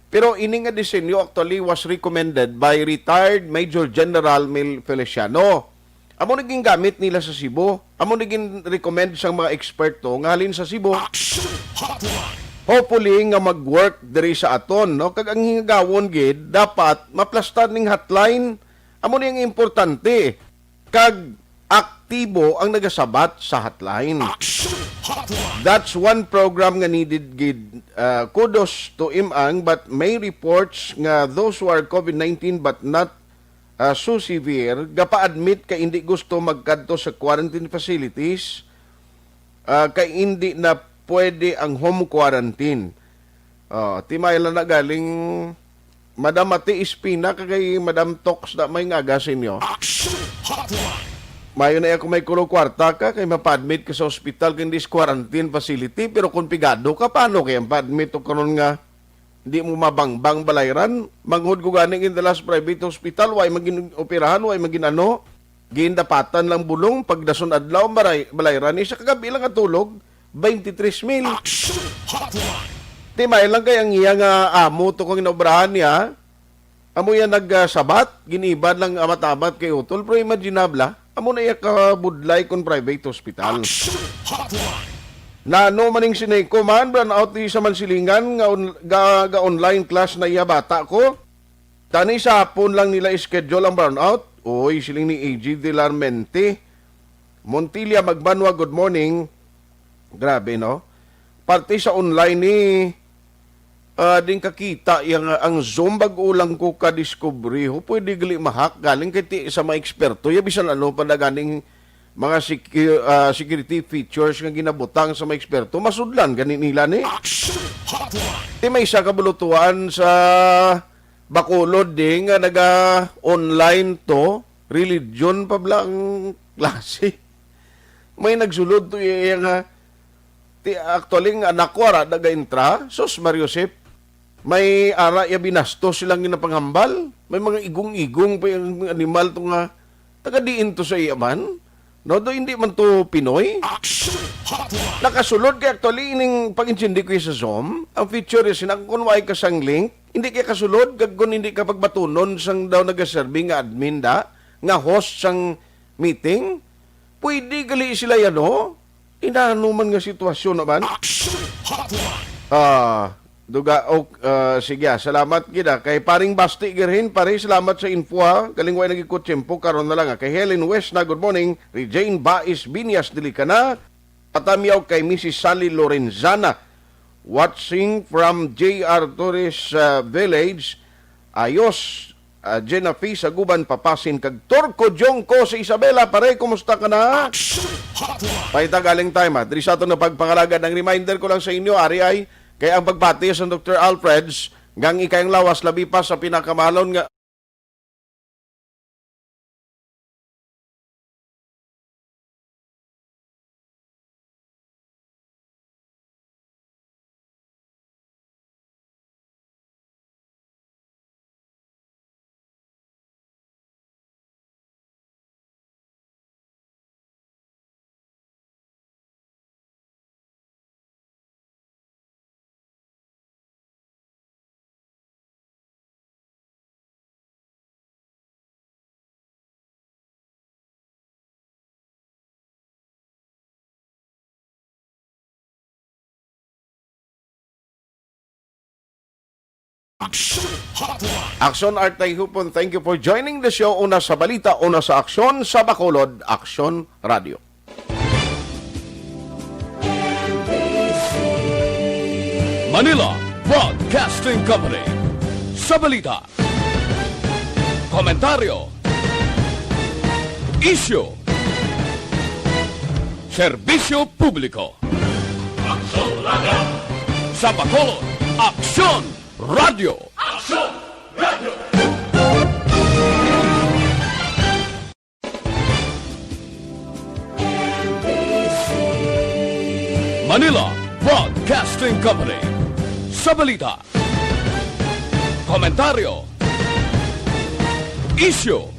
Pero ini nga disenyo actually was recommended by retired Major General Mil Feliciano. Amo ni gingamit nila sa Cebu. Amo ni gin-recommend sang mga eksperto nga halin sa Cebu. Action Hotline. Hopefully nga mag-work diri sa aton, no? Kag ang hingagawon gid, dapat maplastar ning hotline. Amo ni ang importante. Kag aktibo ang nagasabat sa hotline. Action Hotline. That's one program nga needed gid. Uh, kudos to Imang, but may reports nga those who are COVID nineteen but not uh, so severe, gapa-admit kay hindi gusto magkadto sa quarantine facilities, uh, kay hindi na pwede ang home quarantine. Uh, timay lang na galing Madam Mati Espina kag kay Madam Tox na may ngaga sa inyo. Action Hotline. Mayo na ako may kulo kwarta ka kay mapa-admit ka sa ospital kay hindi sa quarantine facility, pero kung pigado ka, paano kaya pa-admit o karon nga di mo mabangbang balayran? Manghod ko gani in the last private hospital, way magin operahan, way magin ano, gindapatan lang bulong, pagdason adlaw, baray, balayran ni sa kagabi lang atulog, twenty-three mil. Action Hotline. Timay lang kay ang iya nga amo to kung inaobrahan niya, amo yan nagsabat, giniban lang amat-amat kay utol, pero imaginable, amo na iya kabudlay kon private hospital. Action Hotline. Nano maning sinay ko man, brownout di sa Mansilingan, nga on, ga, ga online class na iya bata ko. Tani sa hapon lang nila schedule ang brownout. Uy, siling ni A G Dilarmente. Montilla Magbanwa, good morning. Grabe, no? Parte sa online ni ah, din kakita yang ang Zoom bag-o lang ko ka-discovery ho. Pwede gali mahak galing kay ti sa mga eksperto ya bisan ano pa na ganing mga secu- ah, security features nga ginabutang sa mga eksperto, masudlan gani nila ni. Action Hotline. Ti may isa ka bulutuan sa Bacolod di nga naga-online to, religion pa bala ang klase. May nagsulod to iya nga, ti, actually, ang anak ko, ara, nag-intra, sus, Mario Sep, may ara, ya binastos silang ginapanghambal. May mga igong-igong pa yung animal to nga, taga diin to sa iya man? No, do hindi man to Pinoy? Action Hotline. Nakasulod kay actually ining pag-intindi ko sa Zoom, ang feature is na kung wala ka sang link, hindi kay kasulod, kag kung hindi ka pagbatunon sang daw nagaserbi nga admin da, nga host sang meeting, pwede gali sila yan, no? Inano man nga sitwasyon naman? Action Hotline. Ah, duga, ok, ah, sige, ah, salamat gid, ah. Kay Paring Basti Girhin, pare, salamat sa info, ha. Galing wa nagikot tiyempo, karon na lang, ah. Kay Helen West na, good morning. Regine Bais Binyas, dili ka na. Patamyaw kay Missus Sally Lorenzana, watching from J R Torres, ah, Village. Ayos, ah, Jenna Fee sa Guban, Papasin, kag Turco Jongko sa Isabela. Pare, kumusta ka na? Action Hotline. Pahita galing time, ha. Diri sa aton na pagpangalagad, ang reminder ko lang sa inyo, ari ay, kay ang pagpati sa Doktor Alfreds, ngang ikayang lawas, labi pa sa pinakamahalon nga Action Hotline. Action Art Tayhupon, thank you for joining the show. Una sa balita, una sa aksyon, sa Bacolod, Aksyon Radio. Manila Broadcasting Company. Sa balita, komentaryo, isyu, serbisyo publiko. Aksyon Radio. Sa Bacolod, Aksyon Radio. Aksyon Radio. Manila Broadcasting Company. Sa balita, komentaryo, isyu,